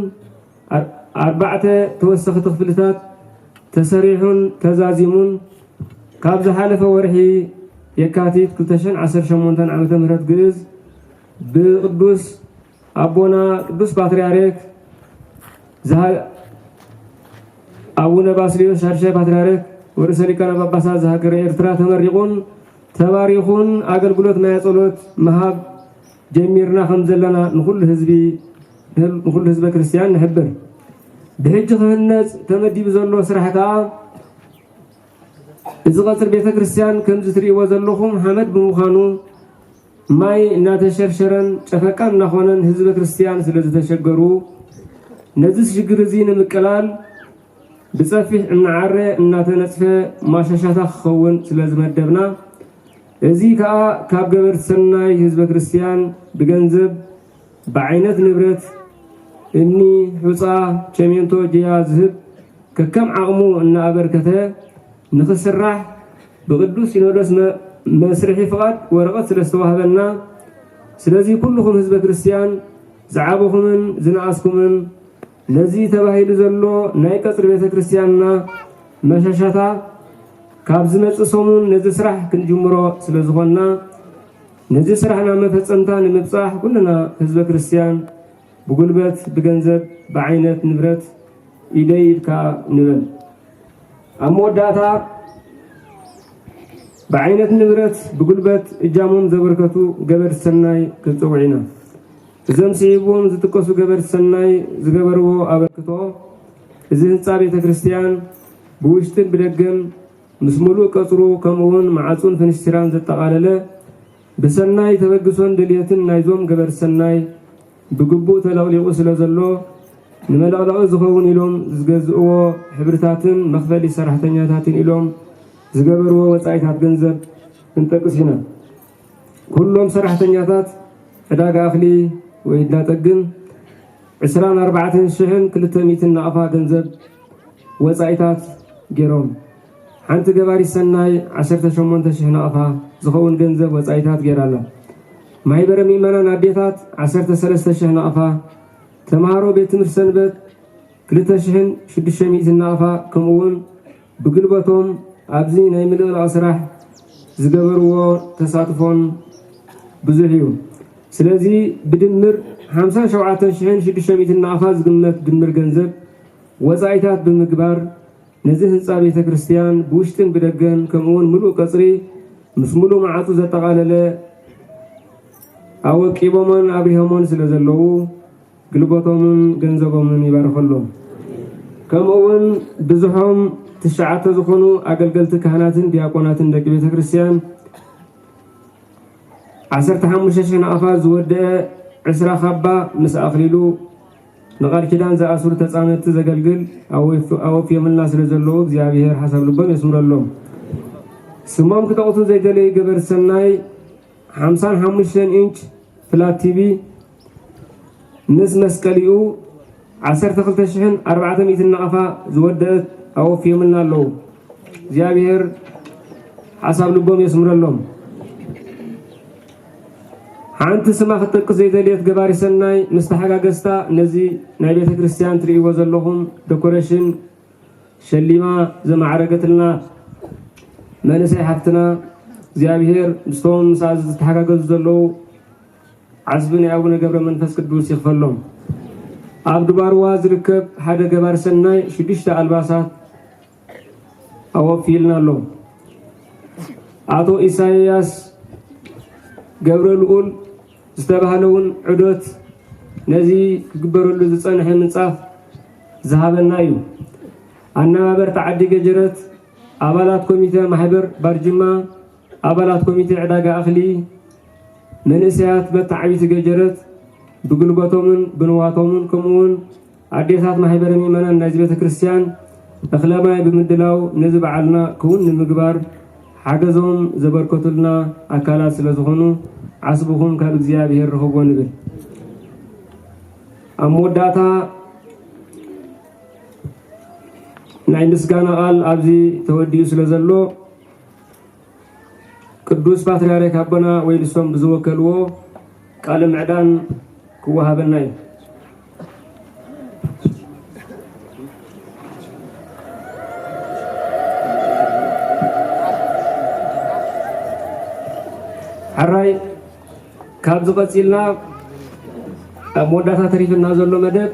ኣር-፣ ኣርባዕተ ተወሰኽቲ ክፍልታት ተሰሪሑን ተዛዚሙን ካብ ዝሓለፈ ወርሒ የካቲት ክልተ ሽሕን ዓሰርተ ሸሞንተን ዓመተ ምህረት ግእዝ ብቅዱስ ኣቦና ቅዱስ ፓትርያርክ ዝሃ-፣ ኣቡነ ባስልዮስ ሻድሻይ ፓትርያርክ ወርእሰ ሊቃነ ጳጳሳት ዘሃገረ ኤርትራ ተመሪቑን ተባሪኹን ኣገልግሎት ማየ ጸሎት ምሃብ ጀሚርና ከም ዘለና ንኹሉ ህዝቢ፣ ንኹሉ ህዝበ ክርስቲያን ንሕብር። ብሕጂ ክህነጽ ተመዲቡ ዘሎ ስራሕ ከኣ እዚ ቀጽሪ ቤተ ክርስቲያን ከምዚ ትርእይዎ ዘለኹም ሓመድ ብምዃኑ ማይ እናተሸርሸረን ጨፈቃ እናኾነን ህዝበ ክርስቲያን ስለ ዝተሸገሩ ነዚ ሽግር እዚ ንምቅላል ብጸፊሕ እናዓረ እናተነጽፈ ማሻሻታ ክኸውን ስለ ዝመደብና፣ እዚ ከኣ ካብ ገበርቲ ሰናይ ህዝበ ክርስቲያን ብገንዘብ፣ ብዓይነት ንብረት፣ እምኒ፣ ሑጻ፣ ቸሜንቶ፣ ጅያ ዝህብ ከከም ዓቕሙ እናኣበርከተ ንኽስራሕ ብቅዱስ ሲኖዶስ መ-፣ መስርሒ ፍቓድ ወረቐት ስለ ዝተዋህበና፣ ስለዚ ኩልኹም ህዝበ ክርስቲያን ዝዓበኹምን ዝነኣስኩምን ነዚ ተባሂሉ ዘሎ ናይ ቀጽሪ ቤተ ክርስቲያንና መሻሻታ ካብ ዝመጽእ ሰሙን ነዚ ስራሕ ክንጅምሮ ስለ ዝኾንና፣ ነዚ ስራሕና መፈጸምታ ንምብጻሕ ኩልና ህዝበ ክርስቲያን ብጉልበት፣ ብገንዘብ፣ ብዓይነት ንብረት ኢደይ ኢድካ ንበል። ኣብ መወዳእታ ብዓይነት ንብረት፣ ብጉልበት እጃሞም ዘበርከቱ ገበርቲ ሰናይ ክንጽውዕ ኢና። እዞም ስዒቦም ዝጥቀሱ ገበርቲ ሰናይ ዝገበርዎ ኣበርክቶ፣ እዚ ህንጻ ቤተ ክርስቲያን ብውሽጥን ብደገን ምስ ምሉእ ቀጽሩ ከምኡውን መዓጹን ፍንስትራን ዘጠቓለለ ብሰናይ ተበግሶን ድልየትን ናይዞም ገበርቲ ሰናይ ብግቡእ ተለቕሊቑ ስለ ዘሎ፣ ንመለቕለቒ ዝኸውን ኢሎም ዝገዝእዎ ሕብርታትን መኽፈሊ ሰራሕተኛታትን ኢሎም ዝገበርዎ ወጻኢታት ገንዘብ ክንጠቅስ ኢና። ኩሎም ሰራሕተኛታት ዕዳጋ እኽሊ ወይ እንዳ ጠግን ዕስራን ኣርባዕተን ሽሕን ክልተ ሚእትን ናቕፋ ገንዘብ ወጻኢታት ገይሮም። ሓንቲ ገባሪት ሰናይ ዓሰርተ ሸሞንተ ሽሕ ናቕፋ ዝኸውን ገንዘብ ወጻኢታት ገይራ ኣላ። ማሕበረ ምእመናን ኣዴታት ዓሰርተ ሰለስተ ሽሕ ናቕፋ፣ ተምሃሮ ቤት ትምህርቲ ሰንበት ክልተ ሽሕን ሽዱሽተ ሚእትን ናቕፋ፣ ከምኡ እውን ብግልበቶም ኣብዚ ናይ ምልቕላቕ ስራሕ ዝገበርዎ ተሳትፎን ብዙሕ እዩ። ስለዚ ብድምር ሓምሳን ሸውዓተን ሽሕን ሽዱሽተ ሚእትን ናቕፋ ዝግመት ድምር ገንዘብ ወጻኢታት ብምግባር ነዚ ህንጻ ቤተ ክርስቲያን ብውሽጥን ብደገን ከምኡውን ምሉእ ቀጽሪ ምስ ምሉእ መዓጹ ዘጠቓለለ ኣወቂቦሞን ኣብሪሆሞን ስለ ዘለዉ ግልቦቶምን ገንዘቦምን ይባርኸሎም። ከምኡውን ብዝሖም ትሽዓተ ዝኾኑ ኣገልገልቲ ካህናትን ዲያቆናትን ደቂ ቤተ ክርስቲያን ዓሰርተ ሓሙሽተ ሽሕ ናቕፋ ዝወደአ ዕስራ ካባ ምስ ኣኽሊሉ ንቓል ኪዳን ዝኣስሩ ተጻመድቲ ዘገልግል ኣወፍ-፣ ኣወፍዮምልና ስለ ዘለዉ እግዚኣብሔር ሓሳብ ልቦም የስምረሎም። ስሞም ክጠቕሱ ዘይደለዩ ገበር ሰናይ ሓምሳን ሓሙሽተን ኢንች ፍላት ቲቪ ምስ መስቀሊኡ ዓሰርተ ክልተ ሽሕን ኣርባዕተ ሚእትን ናቕፋ ዝወደአት ኣወፍዮምልና ኣለዉ። እግዚኣብሔር ሓሳብ ልቦም የስምረሎም። ሓንቲ ስማ ክትጠቅስ ዘይደልየት ገባሪ ሰናይ ምስ ተሓጋገዝታ ነዚ ናይ ቤተ ክርስቲያን ትርእይዎ ዘለኹም ደኮሬሽን ሸሊማ ዘማዕረገትልና መንእሰይ ሓፍትና እግዚኣብሔር ምስቶም ምስኣ ዝተሓጋገዙ ዘለዉ ዓስቢ ናይ ኣቡነ ገብረ መንፈስ ቅዱስ ይኽፈሎም። ኣብ ድባርዋ ዝርከብ ሓደ ገባር ሰናይ ሽዱሽተ ኣልባሳት ኣወፊልና ኣሎ። ኣቶ ኢሳይያስ ገብረ ልኡል ዝተባህለ እውን ዑደት ነዚ ክግበረሉ ዝጸንሐ ምንጻፍ ዝሃበና እዩ። ኣነባበርቲ ዓዲ ገጀረት፣ ኣባላት ኮሚተ ማሕበር ባርጅማ፣ ኣባላት ኮሚተ ዕዳጋ እኽሊ፣ መንእሰያት መተዓቢቲ ገጀረት ብጉልበቶምን ብንዋቶምን ከምኡውን ኣዴታት ማሕበረ ምእመናን ናይዚ ቤተ ክርስቲያን እኽለ ማይ ብምድላው ነዚ በዓልና ክውን ንምግባር ሓገዞም ዘበርከቱልና ኣካላት ስለ ዝኾኑ ዓስብኹም ካብ እግዚኣብሔር ርኸብዎ ንብል። ኣብ መወዳእታ ናይ ምስጋና ቃል ኣብዚ ተወዲኡ ስለ ዘሎ ቅዱስ ፓትርያርክ ኣቦና ወይ ንሶም ብዝወከልዎ ቃለ ምዕዳን ክወሃበና እዩ። ሕራይ ካብዚ ቀጺልና ኣብ መወዳእታ ተሪፍና ዘሎ መደብ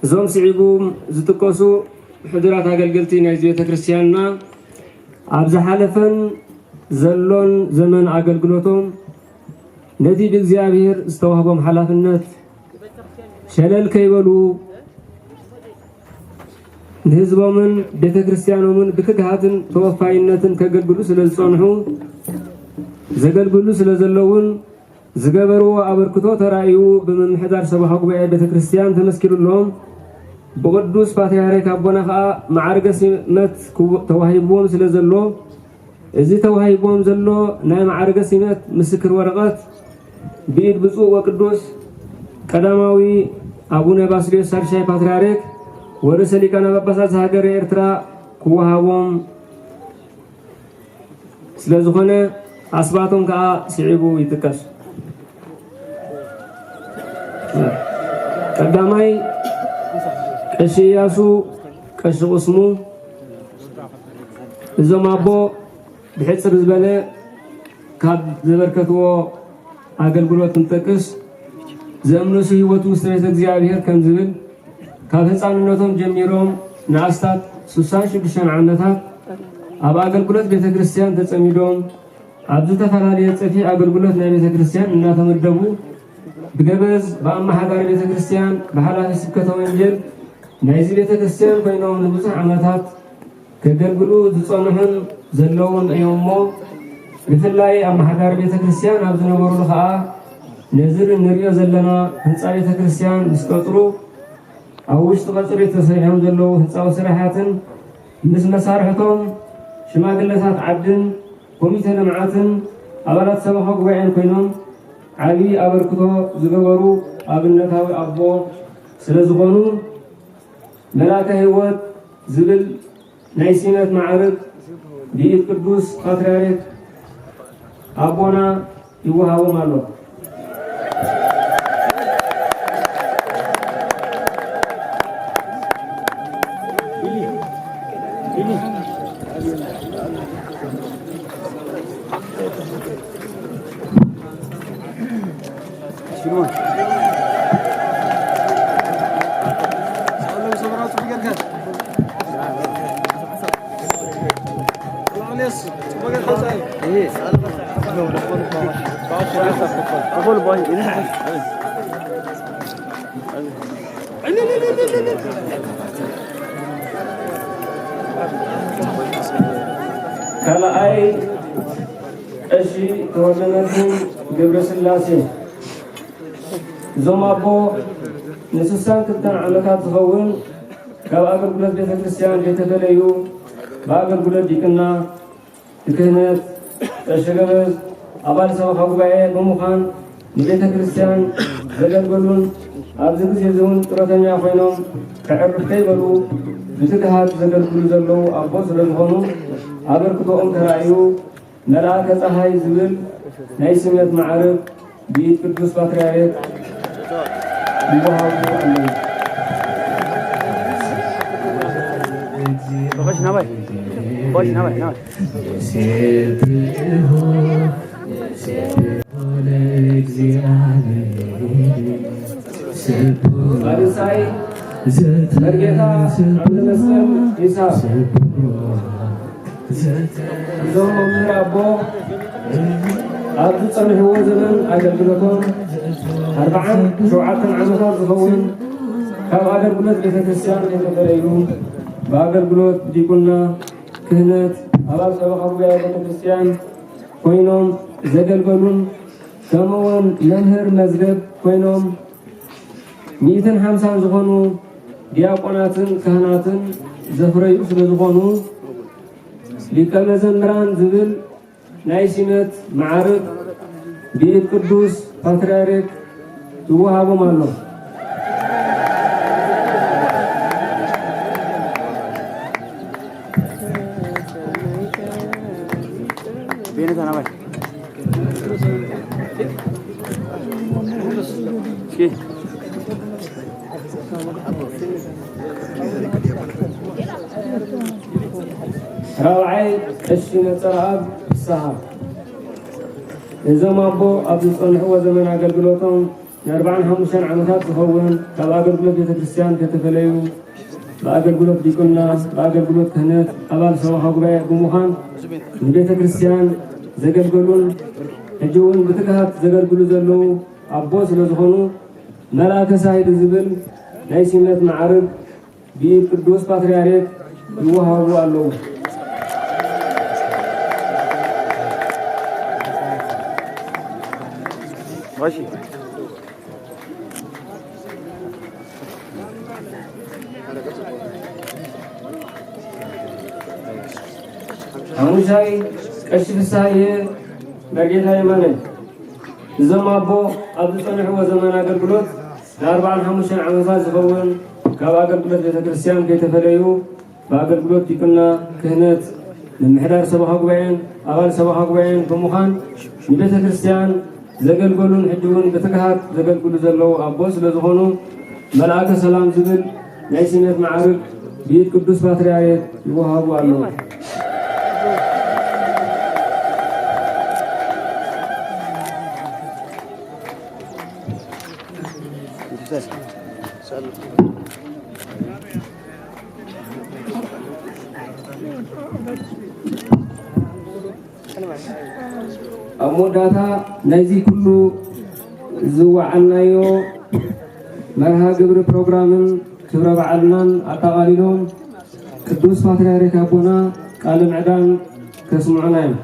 እዞም ስዒቦም ዝጥቀሱ ሕዱራት ኣገልገልቲ ናይዚ ቤተ ክርስቲያንና ኣብ ዝሓለፈን ዘሎን ዘመን ኣገልግሎቶም ነቲ ብእግዚኣብሔር ዝተዋህቦም ሓላፍነት ሸለል ከይበሉ ንህዝቦምን ቤተ ክርስቲያኖምን ብትግሃትን ተወፋይነትን ከገልግሉ ስለ ዝጸንሑ ዘገልግሉ ስለ ዘለውን ዝገበርዎ ኣበርክቶ ተራእዩ ብምምሕዳር ሰበኻ ጉባኤ ቤተ ክርስቲያን ተመስኪሩሎም ብቅዱስ ፓትርያርክ ኣቦና ኸኣ ማዕርገ ሲመት ክው-፣ ተዋሂብዎም ስለ ዘሎ እዚ ተዋሂብዎም ዘሎ ናይ ማዕርገ ሲመት ምስክር ወረቐት ብኢድ ብፁዕ ወቅዱስ ቀዳማዊ ኣቡነ ባስልዮስ ሳልሻይ ፓትርያርክ ወርእሰ ሊቃነ ጳጳሳት ዘሃገረ ኤርትራ ክወሃቦም ስለ ዝኾነ ኣስማቶም ከኣ ስዒቡ ይጥቀስ። ቀዳማይ ቀሺ እያሱ ቀሺ ቁስሙ። እዞም ኣቦ ብሕጽር ዝበለ ካብ ዘበርከትዎ ኣገልግሎት ክንጠቅስ ዘእምነሱ ህይወቱ ውስተ ቤተ እግዚኣብሔር ከም ዝብል ካብ ህፃንነቶም ጀሚሮም ንኣስታት ስሳን ሽዱሽተን ዓመታት ኣብ ኣገልግሎት ቤተ ክርስቲያን ተጸሚዶም ኣብ ዝተፈላለየ ጸፊሕ ኣገልግሎት ናይ ቤተ ክርስቲያን እናተመደቡ ብገበዝ ብኣመሓዳሪ ቤተ ክርስቲያን ብሓላፊ ስብከተ ወንጌል ናይዚ ቤተ ክርስቲያን ኮይኖም ንብዙሕ ዓመታት ከገልግሉ ዝጸንሑን ዘለውን እዮም እሞ ብፍላይ ኣመሓዳሪ ቤተ ክርስቲያን ኣብ ዝነበሩሉ ኸኣ ነዚ ንሪኦ ዘለና ህንፃ ቤተ ክርስቲያን ምስ ቀፅሩ ኣብ ውሽጢ ቀፅሪ ተሰሪሖም ዘለዉ ህንፃዊ ስራሓትን ምስ መሳርሕቶም ሽማግለታት ዓድን ኮሚተ ልምዓትን ኣባላት ሰበኻ ጉባኤን ኮይኖም ዓብዪ ኣበርክቶ ዝገበሩ ኣብነታዊ ኣቦ ስለ ዝኾኑ መልኣከ ህይወት ዝብል ናይ ሲመት ማዕርግ ብኢድ ቅዱስ ፓትርያርክ ኣቦና ይወሃቦም ኣሎ። ካልኣይ ቀሺ ተወልደመድህን ገብረስላሴ። እዞም ኣቦ ንስሳን ክልተን ዓመታት ዝኸውን ካብ ኣገልግሎት ቤተ ክርስቲያን ዘይተፈለዩ ብኣገልግሎት ዲቅና፣ ብክህነት፣ ቀሺ ገበዝ፣ ኣባል ሰበኻ ጉባኤ ብምዃን ንቤተ ክርስቲያን ዘገልገሉን ኣብዚ ግዜ እዚ እውን ጡረተኛ ኮይኖም ከዕርፍ ከይበሉ ብትግሃት ዘገልግሉ ዘለዉ ኣቦ ስለ ዝኾኑ ኣበርክቶኦም ተራእዩ መልኣከ ጸሓይ ዝብል ናይ ስመት ማዕርግ ብኢድ ቅዱስ ፓትርያርክ ይወሃቡ ኣለዉ። ሳልሳይ መርጌታ ዓብደመስቀል ይስሃቅ። እዞም መምህር ኣቦ ኣብ ዝጸንሕዎ ዘመን ኣገልግሎቶም ኣርብዓን ሸውዓተን ዓመታት ዝኸውን ካብ ኣገልግሎት ቤተ ክርስቲያን ከይተፈለዩ ብኣገልግሎት ዲቁና፣ ክህነት፣ ኣባል ሰበኻ ጉባኤ ቤተ ክርስቲያን ኮይኖም ዘገልገሉን ከምኡውን መምህር መዝገብ ኮይኖም ሚእትን ሓምሳን ዝኾኑ ዲያቆናትን ካህናትን ዘፍረዩ ስለ ዝኾኑ ሊቀ መዘምራን ዝብል ናይ ሲመት ማዕርግ ብኢድ ቅዱስ ፓትርያርክ ይወሃቦም ኣሎ። ቤነታ ናባይ እስኪ ራብዓይ ቀሺ ነጸረኣብ ፍስሃ። እዞም ኣቦ ኣብ ዝጸንሕዎ ዘመን ኣገልግሎቶም ንኣርባዓን ሓሙሽተን ዓመታት ዝኸውን ካብ ኣገልግሎት ቤተ ክርስቲያን ከይተፈለዩ ብኣገልግሎት ዲቁና፣ ብኣገልግሎት ክህነት፣ ኣባል ሰበኻ ጉባኤ ብምዃን ንቤተ ክርስቲያን ዘገልገሉን ሕጂ እውን ብትግሃት ዘገልግሉ ዘለዉ ኣቦ ስለ ዝኾኑ መልኣከ ሳህል ዝብል ናይ ሲመት ማዕርግ ብኢድ ቅዱስ ፓትርያርክ ይወሃቡ ኣለዉ። ሓሙሻይ ቀሺ ፍስሃየ መርጌታ የማነ። እዞም ኣቦ ኣብ ዝጸንሕዎ ዘመን ኣገልግሎት ንኣርባዓን ሓሙሽተን ዓመታት ዝኸውን ካብ ኣገልግሎት ቤተ ክርስቲያን ከይተፈለዩ ብኣገልግሎት ዲቁና፣ ክህነት፣ ምምሕዳር ሰበኻ ጉባኤን ኣባል ሰበኻ ጉባኤን ብምዃን ንቤተ ክርስቲያን ዘገልገሉን ሕጂ እውን ብትግሃት ዘገልግሉ ዘለዉ ኣቦ ስለ ዝኾኑ መልኣከ ሰላም ዝብል ናይ ስሜት ማዕርግ ብኢድ ቅዱስ ፓትርያርክ ይወሃቡ ኣለዉ። ኣብ መወዳእታ ናይዚ ኩሉ ዝወዓልናዮ መርሃ ግብሪ ፕሮግራምን ክብረ በዓልናን ኣጠቓሊሎም ቅዱስ ፓትርያርክ ኣቦና ቃለ ምዕዳን ከስምዑና እዮም።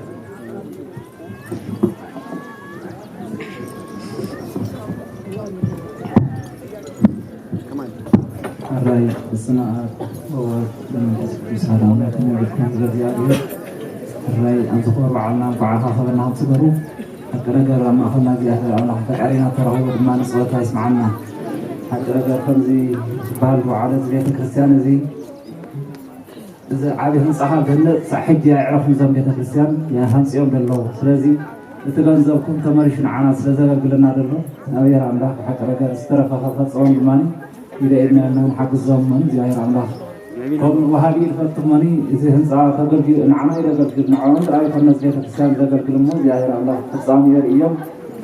ሕራይ በስመ ኣብ ወወልድ ወመንፈስ ቅዱስ ኣሐዱ ኣምላክ። ነቢልኩም ስለ እግዚኣብሔር። ሕራይ ኣብ ዝኾነ በዓልና እንኳዕ ኣኻኸበና። ከም ትገብሩ ሓቂ ነገር ኣብ ማእኸልና እግዚኣብሔር ኣምላኽ ፈቃሪና ተራኸቡ ድማ ንጸሎታ ይስምዓና። ሓቂ ነገር ከምዚ ዝበሃል መዋዕለ እዚ ቤተ ክርስቲያን እዚ፣ እዚ ዓቢ ህንጻ ካብ ዝህነጽ ክሳዕ ሕጂ ኣይዕረፉን እዞም ቤተ ክርስቲያን ሃንጺኦም ዘለዉ። ስለዚ እቲ ገንዘብኩም ተመሊሹ ንዓና ስለ ዘገልግለና ዘሎ እግዚኣብሔር ኣምላኽ ብሓቂ ነገር ዝተረፈ ከፈፀሞም ድማ ኢደ ኢድና ኢልና ንሓግዞም እሞ እግዚኣብሔር ኣምላኽ ከም ወሃቢ ኢድ ፈቱ እሞ እቲ ህንፃ ተገልጊሉ ንዓና ኢደ ኣገልግል ንዕኦም ጥራይ ኣይኮነስ ቤተክርስትያን ዘገልግል እሞ እግዚኣብሔር ኣምላኽ ፍፃሜ የርእዮም።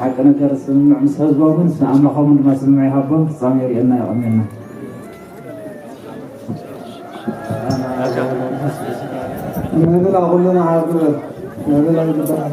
ሓቂ ነገር ስምምዕ ምስ ህዝቦምን ምስ ኣምላኾምን ድማ ስምምዕ ይሃቦም ፍፃሜ የርእየና የቐንየልና። ምህልላ ኩልና ዓርቢ ምህልላ ይግባእ።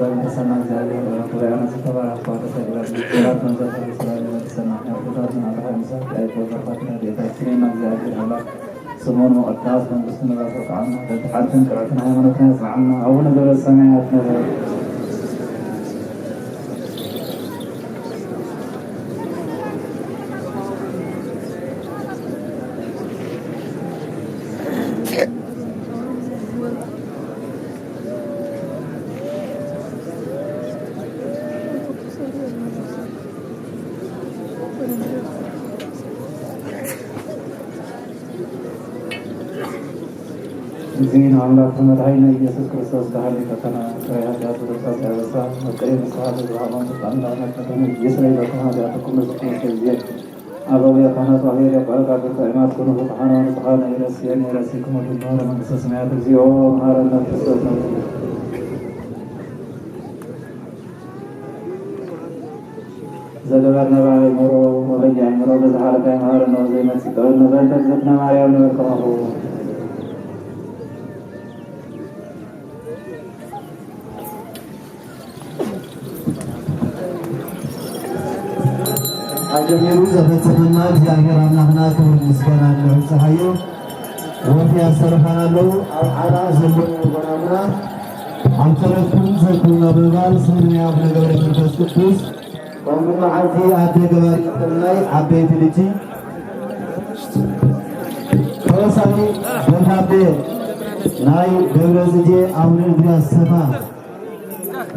መንፈስና እግዚኣብሔር ኣምላክ ዙሪያና ዝተባረክ ተሰግረን ሰላት መንፈሳዊ ስራ ለመንፈስና ያፍታት ናተሃንሳ ያይቆዘፋት ረድኤታችን እግዚአብሔር አምላክ ስሙን መቐዳስ መንግስቱ ንባርክ ቃልና በቲ ሓድትን ቅርዕትን ሃይማኖትና ያጽንዓና። አቡነ ዘበሰማያት ነበር። እግዚእነ አምላክ መድኃኒነ ኢየሱስ ክርስቶስ ካህን ሊቀ ካህናት ኃጢአት ወደብሳት ያበሳ መቀየ ንስሐ ለዝሃባን ስልጣን ዳነት መድኃኒት ይስረይ ለኩም ኃጢአትኩም ለዝኩም ጊዜ አበው የካህናት አብሔር የቋረጣ ብርቱ አይማት ኩኑ ፍትሐነ ወንጽሐነ ይረስየን ይረሲክሙ ድንሆ ለመንግስተ ሰማያት እግዚኦ መሐረነ ክርስቶስ ነው። ዘገበርነ በአእምሮ ወበየአእምሮ በዘሓለፈ ይምሃረነ ወዘይመጽእ ይቀበልነ በእንተ እግዝእትነ ማርያም ንብል ከማሁ። ኣጀሚሩ ዘፈጸመና እግዚኣብሔር ኣምላኽና ክብር ምስጋና ንብጽሓዮ። ወፊ ኣሰረፋና ኣለዉ ኣብ ዓራ ዘለዉ ወገናትና ኣብ ጸሎትኩም ዘክሩና ብምባል ስም ናይ ኣቡነ ገብረ መንፈስ ቅዱስ ወንድም መዓልቲ ኣደ ገባሪ ሰናይ ዓበይቲ ልጂ ተወሳኺ ደብዳቤ ናይ ደብረ ጽጌ ኣቡነ እንድርያስ ሰፋ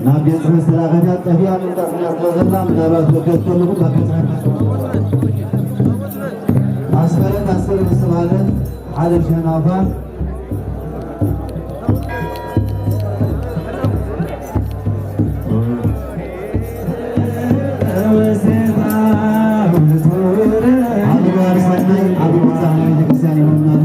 ናብ ቤት ጽሕፈት ዝተላኸት እያ። ጠፊኣ ምምጻእ ስለ ዘላ ምናልባት ወገድ ከለኹ ናብ ቤት ጽሕፈት ኣስመረት ኣስር ዝተባህለ ሓደ ሸናፋ ኣብ ምግባር ሰናይ ኣብ ህንፃ ቤተክርስትያን ይሆናሉ።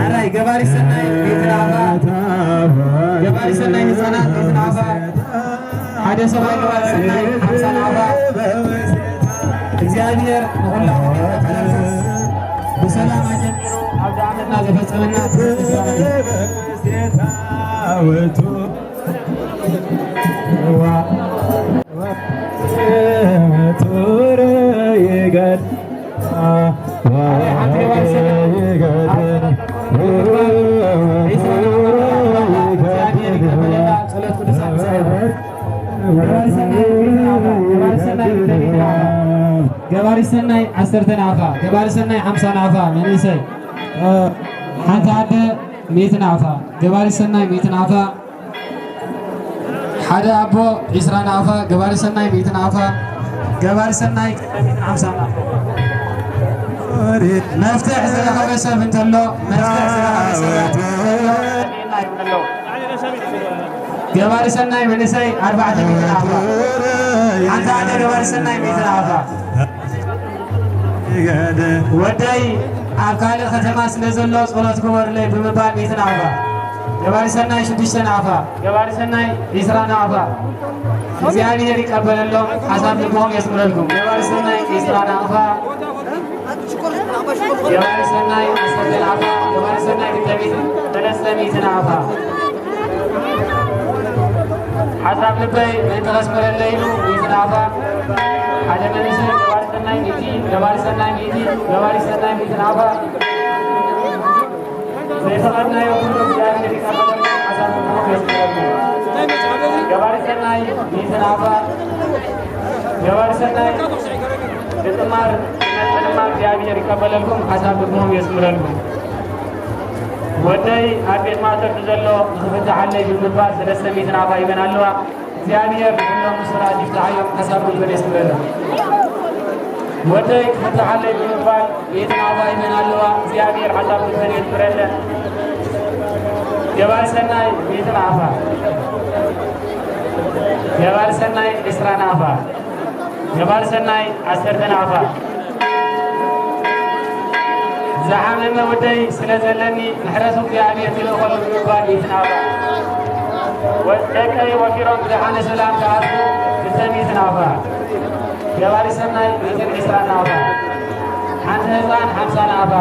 ሓራይ ገባሪ ሰናይ ቤት ናፋ፣ ገባሪ ሰናይ ህፃናት ቤት ናፋ፣ ሓደ ሰብኣይ ገባሪ ሰናይ ሓምሳ ናፋ። እግዚኣብሔር ንኹላትና ብሰላም ኣጀሚሩ ኣብዚ ዓመትና ዘፈጸመና ገባሪ ሰናይ ዓሰርተ ናፋ፣ ገባሪ ሰናይ ሓምሳ ናፋ መንእሰይ፣ ሓንቲ ኣደ ሚእቲ ናፋ፣ ገባሪ ሰናይ ሚእቲ ናፋ፣ ሓደ ኣቦ ዒስራ ናፋ፣ ገባሪ ሰናይ ሚእቲ ናፋ፣ ገባሪ ሰናይ ቀዳሚት ሓምሳ ናፋ። መፍትሕ ዝረኸበ ሰብ እንተሎ፣ መፍትሕ ዝረኸበ ሰብ እንተሎ፣ ገባሪ ሰናይ መንእሰይ ኣርባዕተ ሚእቲ ናፋ። ሓንቲ ኣደ ገባሪ ሰናይ ሚእቲ ናፋ። ወደይ ኣብ ካልእ ከተማ ስለ ዘሎ ጸሎት ግበሩለይ ብምባል ሚእቲ ናቕፋ። ገባሪ ሰናይ ሽዱሽተ ናቕፋ። ገባሪ ሰናይ ዒስራ ናቕፋ። እግዚኣብሔር ይቀበለሎም፣ ሓሳብ ልብኹም የስምረልኩም። ገባሪ ሰናይ ዒስራ ናቕፋ። ገባሪ ሰናይ ዓሰርተ ናቕፋ። ገባሪ ሰናይ ክልተ ሚእቲ፣ ሰለስተ ሚእቲ ናቕፋ። ሓሳብ ልበይ ምእንቲ ከስምረለይ ኢሉ ሚእቲ ናቕፋ። ሓደ መንእሰይ ገባሪ ሰናይ ሚእቲ፣ ገባሪ ሰናይ ሚእቲ፣ ገባሪ ሰናይ ሚእቲ ናቕፋ። ዘይፈቐድናዮ ኩሉ እግዚኣብሔር ይቀበለልኩም፣ ሓሳብ ልብኹም የስምረልኩም። ገባሪ ሰናይ ሚእቲ ናፋ፣ ገባሪ ሰናይ ግጥማር፣ ግጥማር እግዚኣብሔር ይቀበለልኩም፣ ሓሳብ ልብኹም የስምረልኩም። ወደይ ኣብ ቤት ማእሰርቲ ዘሎ ንኽፍትሓለይ ብምባል ሰለስተ ሚእቲ ናፋ ሂበን ኣለዋ። እግዚኣብሔር ንኹሎም ብስራት ይፍትሓዮም፣ ሓሳብ ልበን የስምረለን። ወደይ ክፍትሓለይ ብምባል ቤት ናፋ ሂበን ኣለዋ። እግዚኣብሔር ሓሳብ ልበን የስምረለን። ገባሪ ሰናይ ቤት ናፋ፣ ገባሪ ሰናይ ዕስራ ናፋ፣ ገባሪ ሰናይ ዓሰርተ ናፋ። ዝሓመመ ወደይ ስለ ዘለኒ ምሕረቱ እግዚኣብሔር ይልእኸሉ ብምባል ይትናባ። ወ-፣ ደቀይ ወፊሮም ብደሓነ ሰላም ክኣትዉ ክልተ ሚእቲ ናፋ። ገባሪ ሰናይ ሚእትን ዕስራን ናፋ። ሓንቲ ህፃን ሓምሳ ናፋ።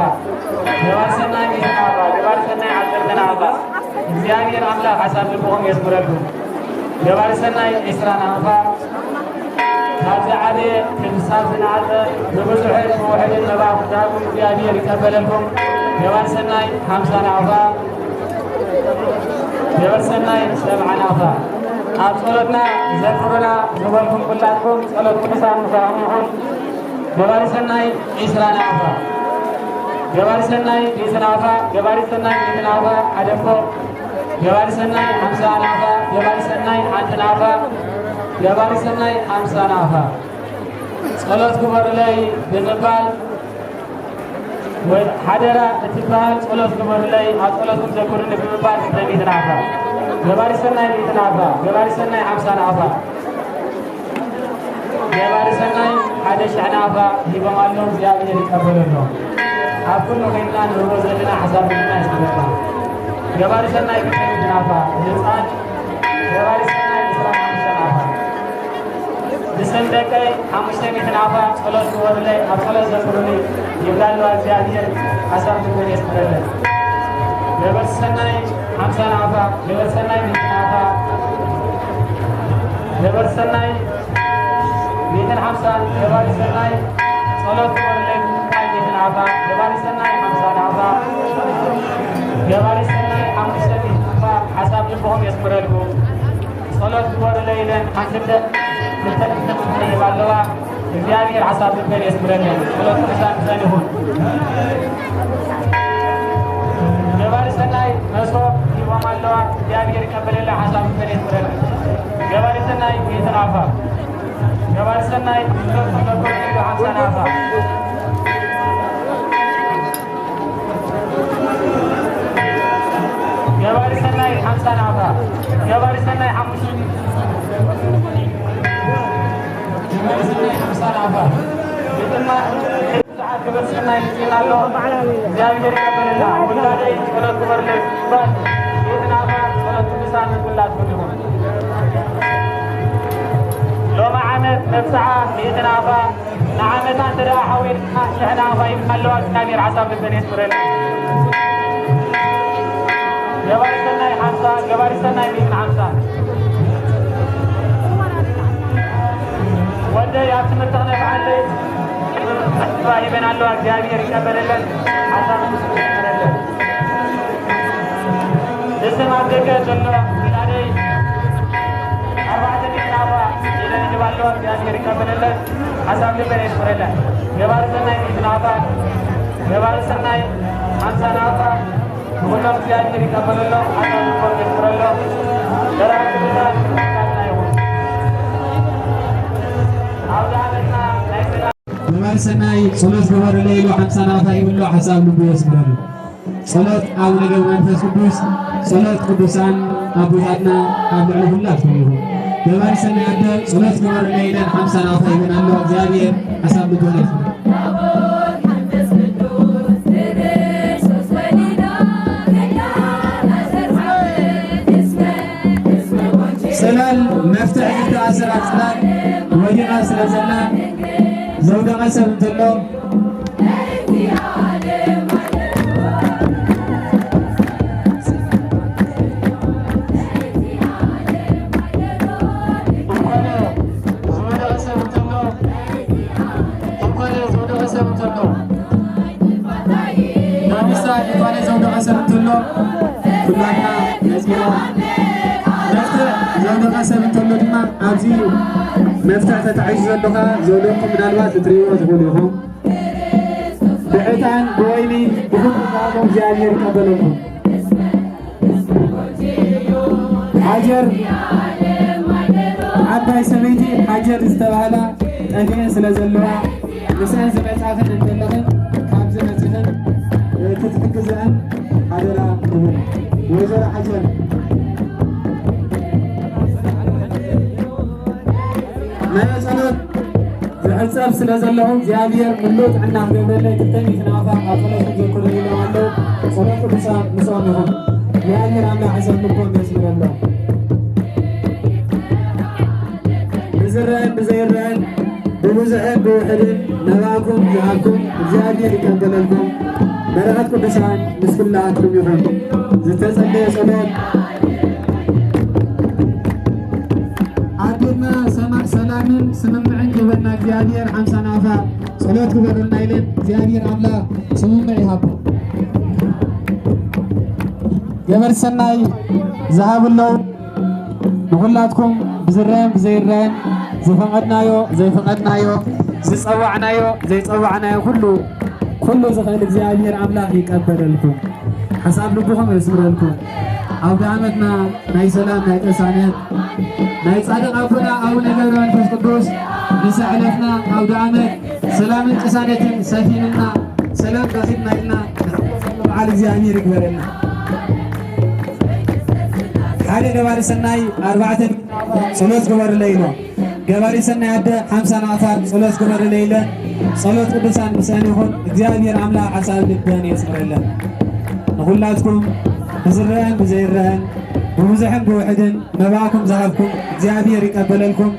ገባሪ ሰናይ ሚእቲ ናፋ። ገባሪ ሰናይ ዓሰርተ ናፋ። እግዚኣብሔር ኣምላኽ ሓሳብ ልብኹም የስምረልኩም። ገባሪ ሰናይ ዕስራ ናፋ። ካብ ዝዓበየ ክሳብ ዝነኣሰ ብብዙሕን ብውሑድን መባእታትኩም እግዚኣብሔር ይቀበለልኩም። ገባሪ ሰናይ ሓምሳ ናፋ፣ ገባሪ ሰናይ ሰብዓ ናፋ። ኣብ ጸሎትና ዘክሩና ዝበልኩም ኩላትኩም ጸሎት ቅዱሳን ምሳኹም ይኹን። ገባሪ ሰናይ ዕስራ ናፋ፣ ገባሪ ሰናይ ሚእቲ ናፋ፣ ገባሪ ሰናይ ሚእቲ ናፋ፣ ሓደ እኮ ገባሪ ሰናይ ሓምሳ ናፋ፣ ገባሪ ሰናይ ሓንቲ ናፋ፣ ገባሪ ሰናይ ሓምሳ ናፋ። ጸሎት ግበሩለይ ብምባል፣ ወይ ሓደራ እትበሃል ጸሎት ግበሩለይ፣ ኣብ ጸሎትኩም ዘክሩኒ ብምባል ክልተ ሚእቲ ናፋ። ገባሪ ሰናይ ሚእቲ ናፋ፣ ገባሪ ሰናይ ሓምሳ ናፋ። ገባሪ ሰናይ ሓደ ሽሕ ናፋ ሂቦም ኣለዉ፣ እግዚኣብሔር ይቀበለሎም። ኣብ ኩሉ ኮይንና ንህቦ ዘለና ሓሳብ ልብና ይስምረና። ገባሪ ሰናይ ክልተ ሚእቲ ናፋ፣ ህፃን ገባሪ ሰናይ ዕስራን ሓሙሽተ ናፋ። ብስም ደቀይ ሓሙሽተ ሚእቲ ናፋ ጸሎት ግበሩለይ፣ ኣብ ጸሎት ዘክሩኒ ይብላ ኣለዋ፣ እግዚኣብሔር ሓሳብ ልብን የስምረለን። ገባሪ ሰናይ ሓምሳ ናፋ፣ ገባሪ ሰናይ ሚእቲ ናፋ። ገባሪ ሰናይ ሚእትን ሓምሳን፣ ገባሪ ሰናይ ጸሎት ግበሩለይ፣ ሚእትን ሓምሳ ናፋ፣ ገባሪ ሰናይ ሓምሳ ናፋ፣ ገባሪ ሰናይ ሓሙሽተ ሚእቲ ናፋ፣ ሓሳብ ልብኹም የስምረልኩም። ጸሎት ግበሩለይ ኢለን ሓንቲ ክልተ ክልተ ክልተ ኣለዋ። እግዚኣብሔር ሓሳብ ልበን የስምረለን። ጸሎት ቅዱሳን ምሳን ይኹን። ገባሪ ሰናይ መሶብ ሂቦም ኣለዋ። እግዚኣብሔር ይቀበለላ፣ ሓሳብ ልበን የስምረለን። ገባሪ ሰናይ ሚእቲ ናፋ። ገባሪ ሰናይ ሓምሳ ናፋ። ገባሪ ሰናይ ሓምሳ ናፋ። ገባሪ ሰናይ ሓሙሽተ። ገባሪ ሰናይ ሓምሳ ናፋ። ግጥማ ብዙሓት ገባሪ ሰናይ ይጽል ኣሎ። እግዚኣብሔር ይቀበለልና። ውላደይ ጸሎት ግበርለይ ይባል። ቤትና ጸሎት ቅዱሳን ኩላትኩም ይኹን። ሎሚ ዓመት መብጽዓ ሚእቲ ናፋ፣ ንዓመታ እንተ ደኣ ሓዊርና ሽሕ ናፋ ይብላ ኣለዋ። እግዚኣብሔር ሓሳብ ልበን የስምረልና። ገባሪ ሰናይ ሓምሳ፣ ገባሪ ሰናይ ሚእትን ሓምሳ። ወደይ ኣብ ትምህርቲ ክነፍዓለይ ተስፋ ሂበን ኣለዋ። እግዚኣብሔር ይቀበለለን። ሓሳብ ይቀበለለን። ብስም ኣብ ደገ ዘሎ ውላደይ ኣርባዕተ ሚእቲ ናፋ ኢለን ይህባ ኣለዋ። እግዚኣብሔር ይቀበለለን። ሓሳብ ልበን የስምረለን። ገባሪ ሰናይ ሚእቲ ናፋ፣ ገባሪ ሰናይ ሓምሳ ናፋ፣ ንኹሎም እግዚኣብሔር ይቀበለሎም። ሓሳብ ልቦም የስምረሎም። በረኸት ቅዱሳን ይኹን። ኣብዚ ዓመትና ናይ ሰላም ገባሪ ሰናይ ጸሎት ግበሩለይ ኢሉ ሓምሳ ናፋ ይብሎ። ሓሳብ ልቡ የስምረሉ። ጸሎት ኣቡነ ገብረ መንፈስ ቅዱስ፣ ጸሎት ቅዱሳን ኣቦታትና ኣብ ልዕሊ ኩላትኩም ይኹን። ገባሪ ሰናይ ኣደ ጸሎት ግበሩለይ ኢለን ሓምሳ ናፋ ሂበን ኣለዋ። እግዚኣብሔር ሓሳብ ልቦና ይኹን። ጽላል መፍትሒ ዝተኣሰራ ጽላል ወዲቓ ስለ ዘላ ዘውደቐ ሰብ እንተሎ ኣብዚ መፍትሕ ተታሒዙ ዘለኻ ዘለኹም ምናልባት እትርእይዎ ትኽእሉ ኢኹም። ብዕጣን ብወይኒ ብኹሉ ዝሃቦም እግዚኣብሔር ይቀበለልኩም። ሃጀር ዓባይ ሰበይቲ ሃጀር ዝተባህላ ጠፊኤን ስለ ዘለዋ ምስአን ዝመጻኽን እንተለኽን ካብዚ መጺኽን ክትሕግዝአን ሓደራ ንብል። ወይዘሮ ሓጀር ናይ ጸሎት ዝሕጸብ ስለ ዘለኹ እግዚኣብሔር ምሉእ ጥዕና ክገብረለይ ክልተ ሚእቲ ናፋ ኣብ ጸሎት ዘክሩ ኢሎም ኣለዉ። ጸሎት ቅዱሳን ምስኦም ይኹን። እግዚኣብሔር ኣምላኽ ሕሰብ ልቦም የስምረሎም። ብዝረአን ብዘይረአን ብብዙሕን ብውሕድን መባእኩም ዝሃብኩም እግዚኣብሔር ይቀበለልኩም። በረኸት ቅዱሳን ምስ ኩላትኩም ይኹን። ዝተጸለየ ጸሎት ኣዴና ሰማ-፣ ሰላምን ስምምዕን ይበልና እግዚኣብሔር ሓምሳ ናፋ ጸሎት ግበሩልና ኢለን እግዚኣብሔር ኣምላኽ ስምምዕ ይሃቦ። ገበር ሰናይ ዝሃብለዉ ንኹላትኩም ብዝረአን ብዘይረአን ዝፈቐድናዮ ዘይፈቐድናዮ ዝጸዋዕናዮ ዘይጸዋዕናዮ ኩሉ ኩሉ ዝኽእል እግዚኣብሔር ኣምላኽ ይቀበለልኩም። ሓሳብ ልብኹም የስምረልኩም። ኣውደ ዓመትና ናይ ሰላም ናይ ቅሳነት ናይ ጻድቕ ኣቦና ኣቡነ ገብረ መንፈስ ቅዱስ ንስዕለትና ኣውደ ዓመት ሰላምን ቅሳነትን ሰፊንና ሰላም ረኺብና ኢልና በዓል እግዚኣብሔር ይግበረልና። ሓደ ገባሪ ሰናይ ኣርባዕተ ጸሎት ግበርለይ ኢሎ። ገባሪ ሰናይ ኣደ ሓምሳ ናቕፋ ጸሎት ግበርለይ ኢለ። ጸሎት ቅዱሳን ምሰን ይኹን። እግዚኣብሔር ኣምላኽ ሓሳብ ልበን የስምረለን። ንኹላትኩም ብዝረአን ብዘይረአን ብብዙሕን ብውሕድን መባእኩም ዝሃብኩም እግዚኣብሔር ይቀበለልኩም።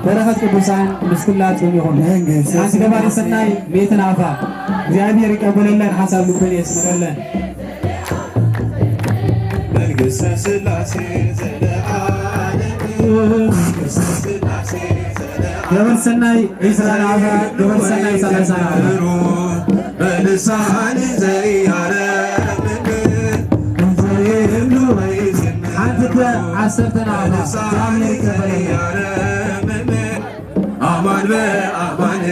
በረኸት ቅዱሳን ምስ ኩላትኩም ይኹን። ሓንቲ ገባሪ ሰናይ ሚእቲ ናቕፋ እግዚኣብሔር ይቀበለለን፣ ሓሳብ ልበን የስምረለን። መንግስተ ስላሴ ዘለዓለም፣ መንግስተ ስላሴ ዘለዓለም። ገበር ሰናይ ዒስራ ናቕፋ፣ ገበር ሰናይ ሰላሳ ናቕፋ። በልሳን ዘይያረምም ዘይብሉ ወይ ዝም ሓንቲ ዓሰርተ ናቕፋ፣ በልሳን እግዚኣብሔር ይቀበለና። ዘይያረምም ኣማን በኣማን፣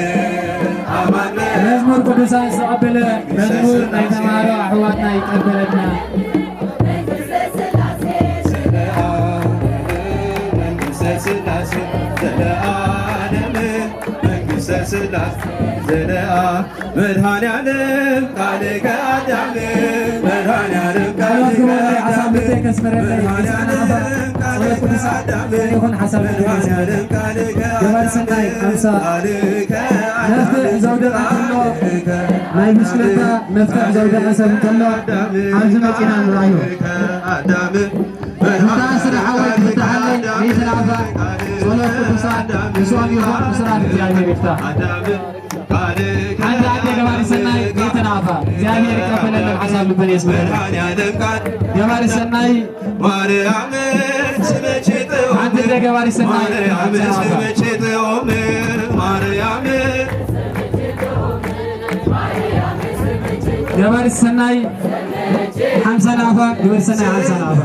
ኣማን በ- መዝሙር ቅዱሳን ዝተቐበለ መዝሙር ናይ ተማሃሮ ኣሕዋትና ይቀበለልና። መንግስተ ስላሴ ዘለዓለም፣ መንግስተ ስላሴ ዘለዓለም። መድኃኔዓለም ቃልከ አዳም፣ መድኃኔዓለም ቃልከ አዳም፣ መድኃኔዓለም ቃልከ አዳም፣ መድኃኔዓለም ቃልከ አዳም፣ ገባር ሰናይ ሓምሳ ቃልከ አዳም፣ መፍትሕ ዘውደቐ እንተሎ፣ ቃልከ ናይ ብሽክለታ መፍትሕ ዘውደቐ ሰብ እንተሎ፣ ኣብዚ መፂና ንርኣዮ። አዳም፣ እንተ ኣስረ ሓወይ ትፍትሓለይ፣ ሚእቲ ናቕፋ ጸሎት ቅዱሳን ምስኦም ይኹን፣ ብስራት እግዚኣብሔር ይፍታ። ሓንቲ ኣደ ገባሪ ሰናይ ሚእቲ ናቕፋ፣ እግዚኣብሔር ይቀበለለን፣ ሓሳብ ልበን የስምረለን። ገባሪ ሰናይ፣ ማርያም ስምኪ ጥዑም፣ ሓንቲ ኣደ ገባሪ ሰናይ፣ ማርያም ሓንቲ ናቕፋ። ስምኪ ጥዑም፣ ማርያም ገባሪ ሰናይ ሓምሳ ናቕፋ፣ ገባሪ ሰናይ ሓምሳ ናቕፋ።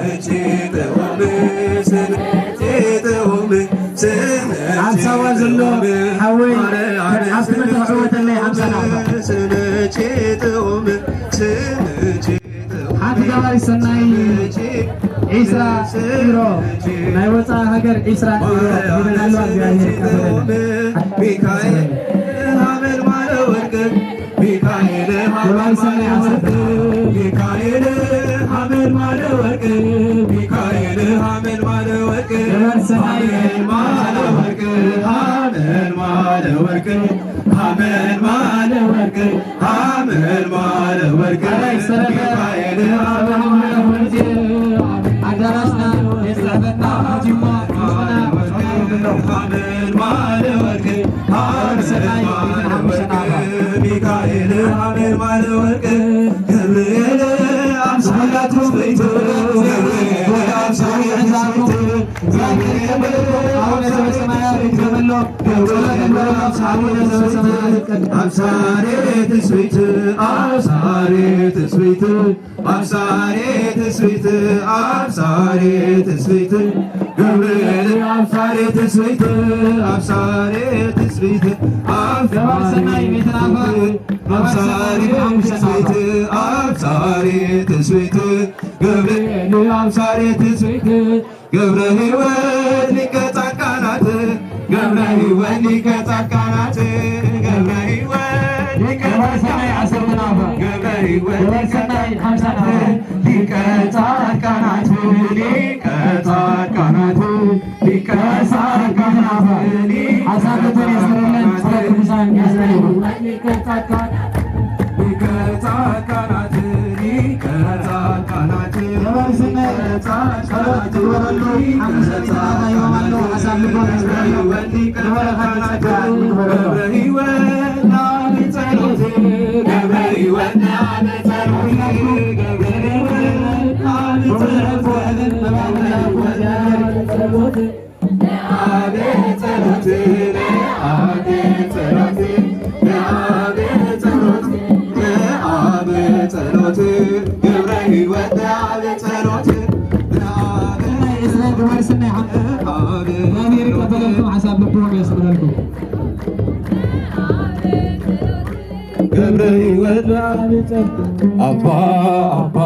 ኣብ ሳዋ ዘሎ ሓወይ፣ ኣብ ትምህርቲ ክዕወተለይ ሓምሳ ናቕፋ። ሓንቲ ገባሪ ሰናይ ዒስራ ዩሮ፣ ናይ ወፃኢ ሃገር ዒስራ ዩሮ ይበል ኣሎ። እግዚኣብሔር ይቀበለና። ሚካኤል ሐመልማለ ወርቅ፣ ሚካኤል ሐመልማለ ወርቅ፣ ሚካኤል ሐመልማለ ወርቅ፣ ሚካኤል ሐመልማለ ወርቅ፣ ሐመልማለ ወርቅ፣ ሐመልማለ ወርቅ፣ ሐመልማለ ወርቅ፣ ሐመልማለ ወርቅ፣ ሚካኤል ሐመልማለ ወርቅ። ኣዳራሽና የስዕበና፣ ጅማ ምስና ሐመልማለ ወርቅ፣ ሐመልማለ ወርቅ፣ ሚካኤል ሐመልማለ ወርቅ፣ ገብርኤል አምሳላቱ ቤቱ፣ ገብርኤል አምሳላቱ ቤቱ። እግዚአብሔር ይቀበልልዎ። አቡነ ዘበሰማያት ይድገመሎ። ኣምሳሬ ትስብእቲ ኣምሳሬ ትስብእቲ ኣምሳሬ ትስብእቲ ኣምሳሬ ትስብእቲ ገብርኤል ኣምሳሬ ትስብእቲ ኣምሳሬ ትስብእቲ ኣምሳሬ ትስብእቲ ኣምሳሬ ትስብእቲ ኣምሳሬ ትስብእቲ ገብርኤል ኣምሳሬ ትስብእቲ ገብረ ሕይወት ሊቀ ጻድቃናት ገብረ ሕይወት ሊቀ ጻድቃናት ገብረ ሕይወት ሊቀ ጻድቃናት ገብረ ሕይወት ሊቀ ጻድቃናት ሊቀ ጻድቃናት ሊቀ ጻድቃናት ሊቀ ጻድቃናት ሓሳብ ልቦን የስምረለን። ጸሎት ቅዱሳን ያስመረሉ። ሊቀ ጻድቃናት ሊቀ ጻድቃናት ሊቀ ጻድቃናት ጸሎት ትግበረሉ። ሓሙስ ሰሚዕና ይሆናሉ። ሓሳብ ልቦም ያስምረሉ። ንበረኻ ንጸጋ ንግበረሉ። ገብረ ሕይወት ገብረ ሕይወት ገብረ ሕይወት ግብረ ሕይወት ኣብ ጸሎት ናይ እስራኤል ግብረ ሰናይ ሓ-፣ እግዚኣብሔር ይቀበለልኩም፣ ሓሳብ ልብኩም የስምረልኩም። ገብረ ሕይወት ኣብ ጸሎት ኣባ ኣባ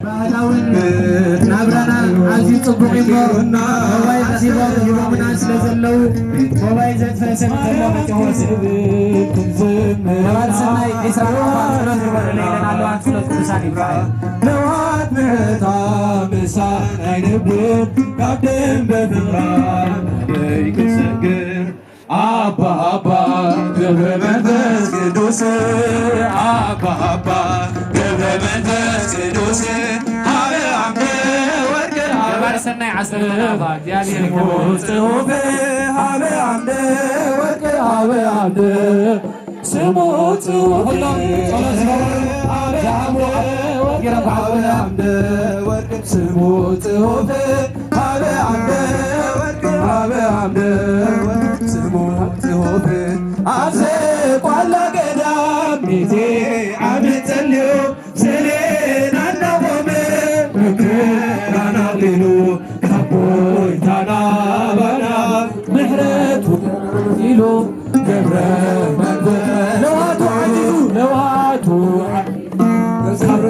ባህላውን ናብራና ኣዝዩ ጽቡቕ እዩ እሞ፣ ሞባይል ረኺቦም ሂቦምና ስለ ዘለዉ፣ ሞባይል ዘጥፈአ ሰብ እንተሎ መጺኹ ወስድ። ሰባት ሰናይ ዒስራ ጸሎት ግበሩለይ ኢለን ኣለዋ። ጸሎት ቅዱሳን ይብራህ። ነዋት ምሕረታ ምሳን ኣይነብር፣ ካብ ደንበ ፍቕራ ናበይ ክሰግር? ኣባ ኣባ ገብረ መንፈስ ቅዱስ ኣባ ኣባ ገብረ መንፈስ ቅዱስ ሃበ ኣምደ ወርቅ ሃበ ሰናይ ዓሰርተ ናፋ እግዚኣብሔር ይክብር። ጽሑፍ ሃበ ኣምደ ወርቅ ሃበ ኣምደ ስሙ ጽሑፍ ኩሎም ጸሎት ዝገበሩ ዝሃብዎ ገይሮም ክሓልፉ ሃበ ኣምደ ወርቅ ስሙ ጽሑፍ ሃበ ዓምደ ወርቅ ሃበ ዓምደ ወርቅ ስሙ ጽሑፍ ኣብ ዘቋላ ገዳም ቤቴ ዓመት ጸልዩ ሰሌና እናቖመ መከራና ኣቕሊሉ ካብ ጎይታና ባና ምሕረቱ ኢሉ ገብረ መንፈስ ለዋቱ ዓሊሉ ለዋቱ ዓሊሉ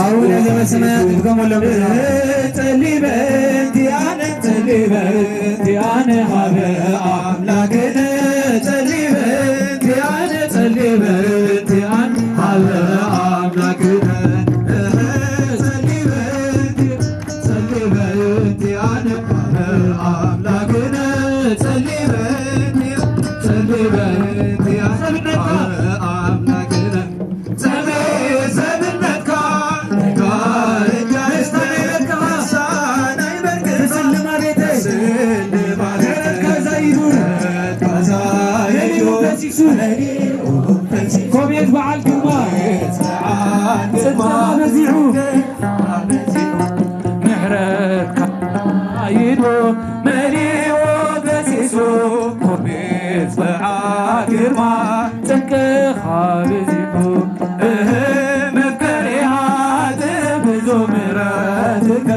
አቡነ ዘበሰማያት ድገሙሎም። ጸሊመ እንቲኣነ፣ ጸሊመ እንቲኣነ ሀበ አምላክነ፣ ጸሊመ እንቲኣነ፣ ጸሊመ እንቲኣነ ሀበ አምላክነ፣ ጸሊመ እንቲኣነ ጸሊ በእንቲአነ ሀበ አምላክነ ጸሊ በእንቲ-፣ ጸሊ በእንቲአነ ሀበ አምላክነ ጸሊ ሰብነትካ ነጋርጃ ደስታ ናይ በርቅታ ስልማ ቤተ ስልማ ቤተ ከረትካ ዛይዱ ከረትካ ዛይዱ ፈሲሱ ኮሜት በዓል ግርማ ጽብጸባ በዚሑ ምሕረትካ ይዶ መሊኡ ገሲሱ ኮሜት በዓል ግርማ ጽንቅኻ በዚሑ እህ መፍቀሪ ሃጥእ ብዙ ምሕረትከ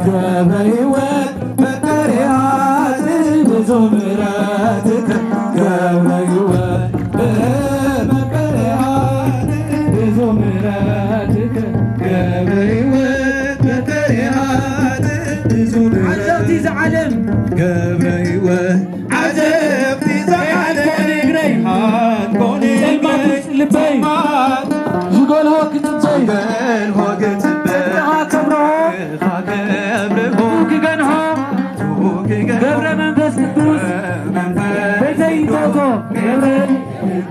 ገብረ ሕይወት መፍቀሪ ሃጥእ ብዙ ምሕረትከ ገብረ ሕይወት ብዙ ምሕረትከ ገብረ ሕይወት መጠሪያ ብዙ ምሕረት ዓዘብቲ ዝዓለም ገብረ ሕይወት ዓዘብቲ ዝዓለም እግረይ ሃትኮኒ ጸልማት ልበይ ዝጎልሆ ክትበይ ገልሆ ክትበይ ከብርሆ ከብርሆ ክገንሆ ገብረ መንፈስ ቅዱስ ቤተይ ዶቶ ገብረ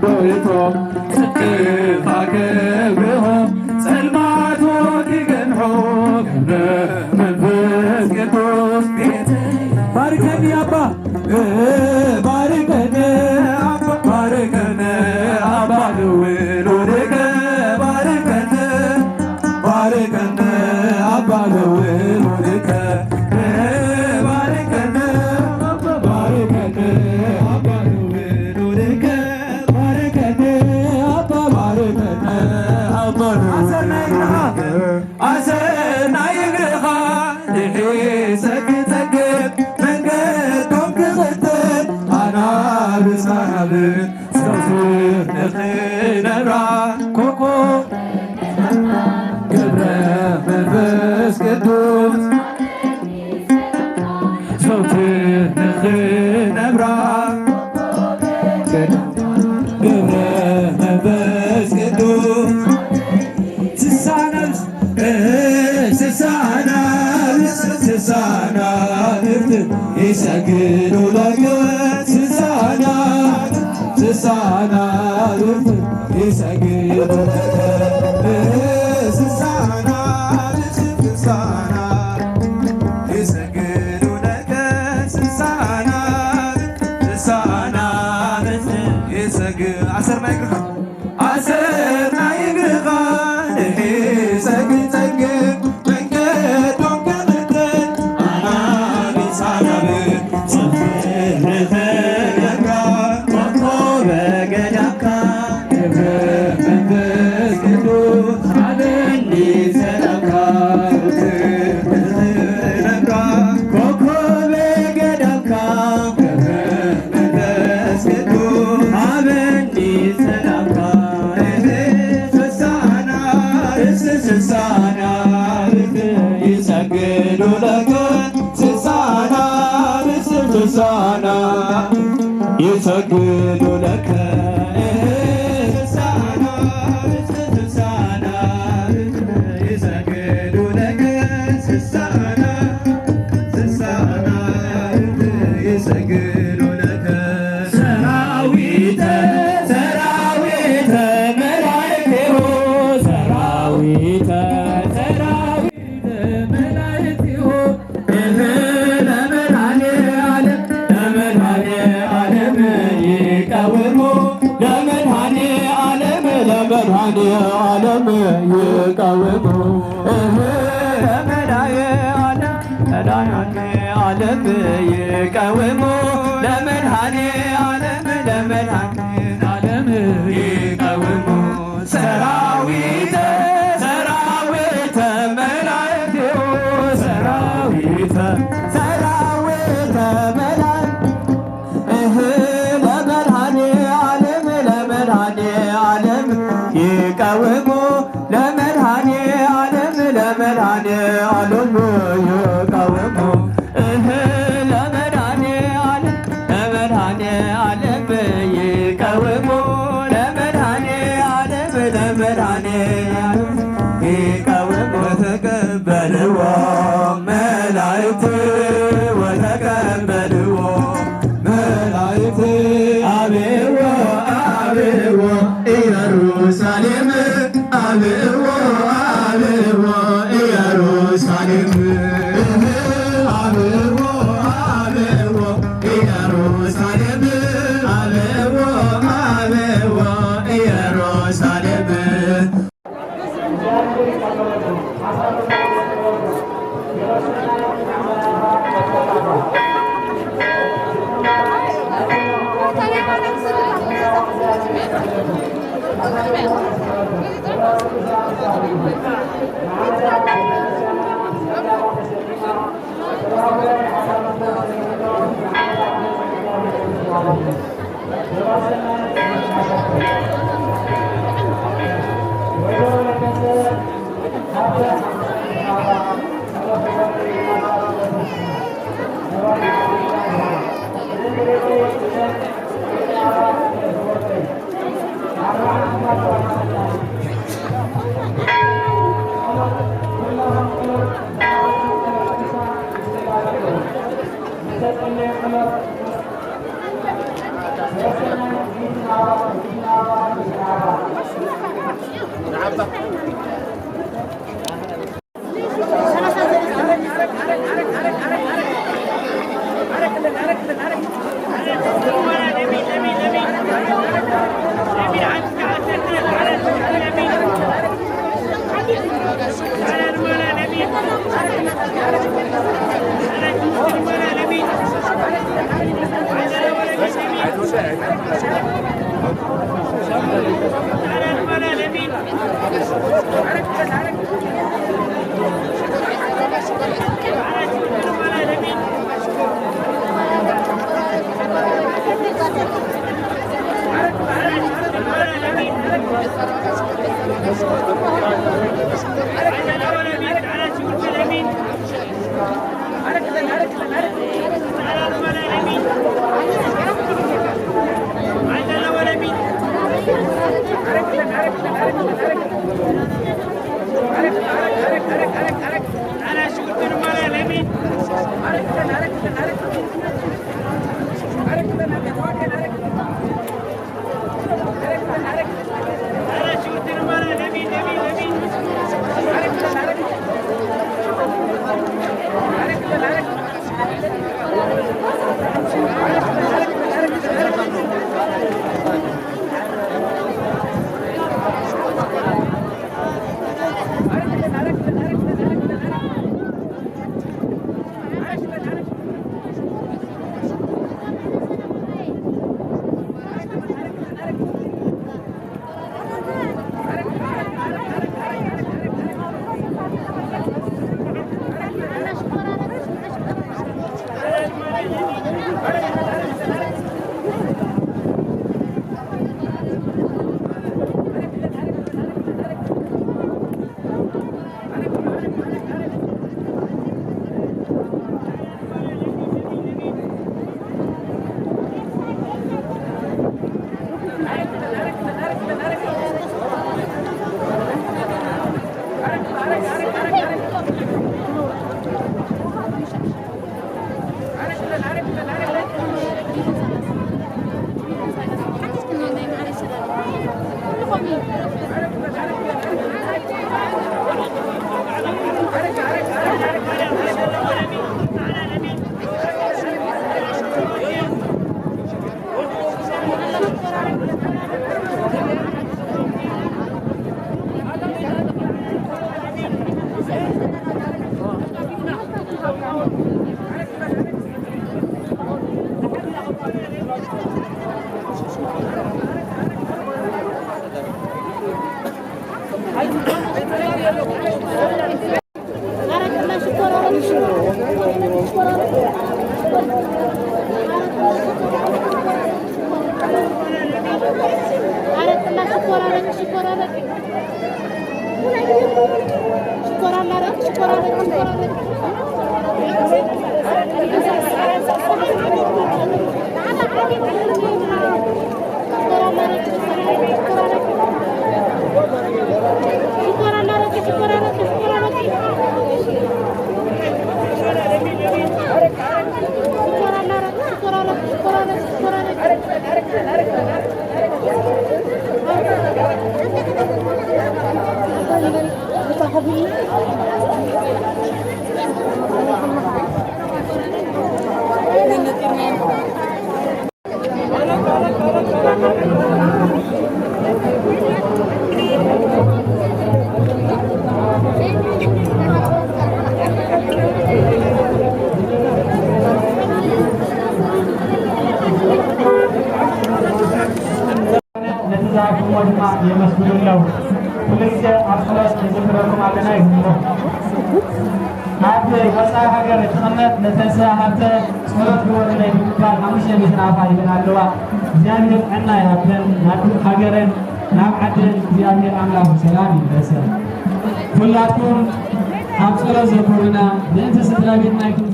ዶቶ ጽድቅኻ ከብርሆ ጸልማቱ ክገንሖ ገብረ መንፈስ ቅዱስ ቤተይ ባርከኒ ኣባ ባርከኒ ኣባ ባርከኒ ኣባ ልውል ወደከ ባርከኒ ባርከኒ ኣባ ልውል ወደከ ባርከኒ ኣባ ባርከኒ ኣባ ልውል ወደከ ባርከኒ ኣባ ባርከኒ ኣባ ልውል ወደከ ኣሰናይ እግርኻ ንሒሰ ክጸግብ መንገዶም ክኽተል ኣናብስ ኣናብስ ዘውትር ንኽነብራ ኮኮ ገብረ መንፈስ ቅዱስ ዘውትር ንኽነብራ ገብረ መንፈስ ቅዱስ ስሳ ነብስ ስሳና ስሳና ይሰግዱ ለገ ስሳና ስሳና ይሰግዱ ለገ ስሳና ስሳና ይሰግዱ ለገ ስሳና ስሳና ይሰግ ኣሰርና ይግርኻ ኣሰር ናይ እግርኻ ንሒሰ ክጸግብ መንገዶም ክኽተል ኣናብስ ኣናብስ ዘውትር ንኽነብራ ኮኮበ ገዳምካ ገብረ መንፈስ ቅዱስ ሃበኒ ሰላምካ ዘውትር ንኽነብራ ኮኮበ ገዳምካ ገብረ መንፈስ ቅዱስ ሃበኒ ሰላምካ ስሳና ስሳና ይሰግዱ ለከ ስሳና ስሳና ይሰግዱ ለከ ስሳና ስሳና ይሰግዱ ለከ ስሳና ስሳና ይሰግዱ ለከ ሰራዊተ ሰራዊተ መላእክቲሁ ሰራዊተ ሰራዊተ መላእክቲሁ ለመድኃኔ ዓለም ለመድኃኔ ዓለም ይቀውሙ ለመድኃኔ ዓለም ለመድኃኔ ዓለም ይቀውሙ ለመድኃኔ ዓለም መድኃኔ ዓለም ይቀውሙ ለመድኃኔ ዓለም ለመድኃኔ ዓለም ይቀውሙ ሰራዊተ ሰራዊተ መላእክቲሁ ሰራዊተ ሰራዊተ መላእክት እህ ለመድኃኔ ዓለም ለመድኃኔ ዓለም ይቀውሙ ለመድኃኔ ዓለም ለመድኃኔ ዓለም ይቀውሙ እህ ለመድኃኔ ዓለም ለመድኃኔ ዓለም ይቀውሙ ለመድኃኔ ዓለም ለመድኃኔ ዓለም ይቀውሙ ወተቀበልዎ መላእክት ወተቀበልዎ መላእክት አብዎ አብዎ ኢየሩሳሌም አብዎ አብዎ ኢየሩሳሌም አብዎ አብዎ ኢየሩሳሌም አብዎ አብዎ ኢየሩሳሌም ነቲ ዝሃብኩሞ ድማ የመስግኑ ኣለዉ። ኩሉ ግዜ ኣብ ጸሎት ንዝክረኩም ኣለና ይብሉ። ኣብ ወጻኢ ሃገር እትቕመጥ ነተስኣ ሃብተ ጸሎት ግበሩለይ ብምባል ሓሙሽተ ሚእቲ ናፋ ሂበን ኣለዋ። እግዚኣብሔር ጥዕና ይሃበን፣ ናብ ሃገረን ናብ ዓደን እግዚኣብሔር ኣምላኽ ብሰላም ይመልሰን። ኩላትኩም ኣብ ጸሎት ዘክሩና፣ ምእንቲ ስድራ ቤትና ይኹን።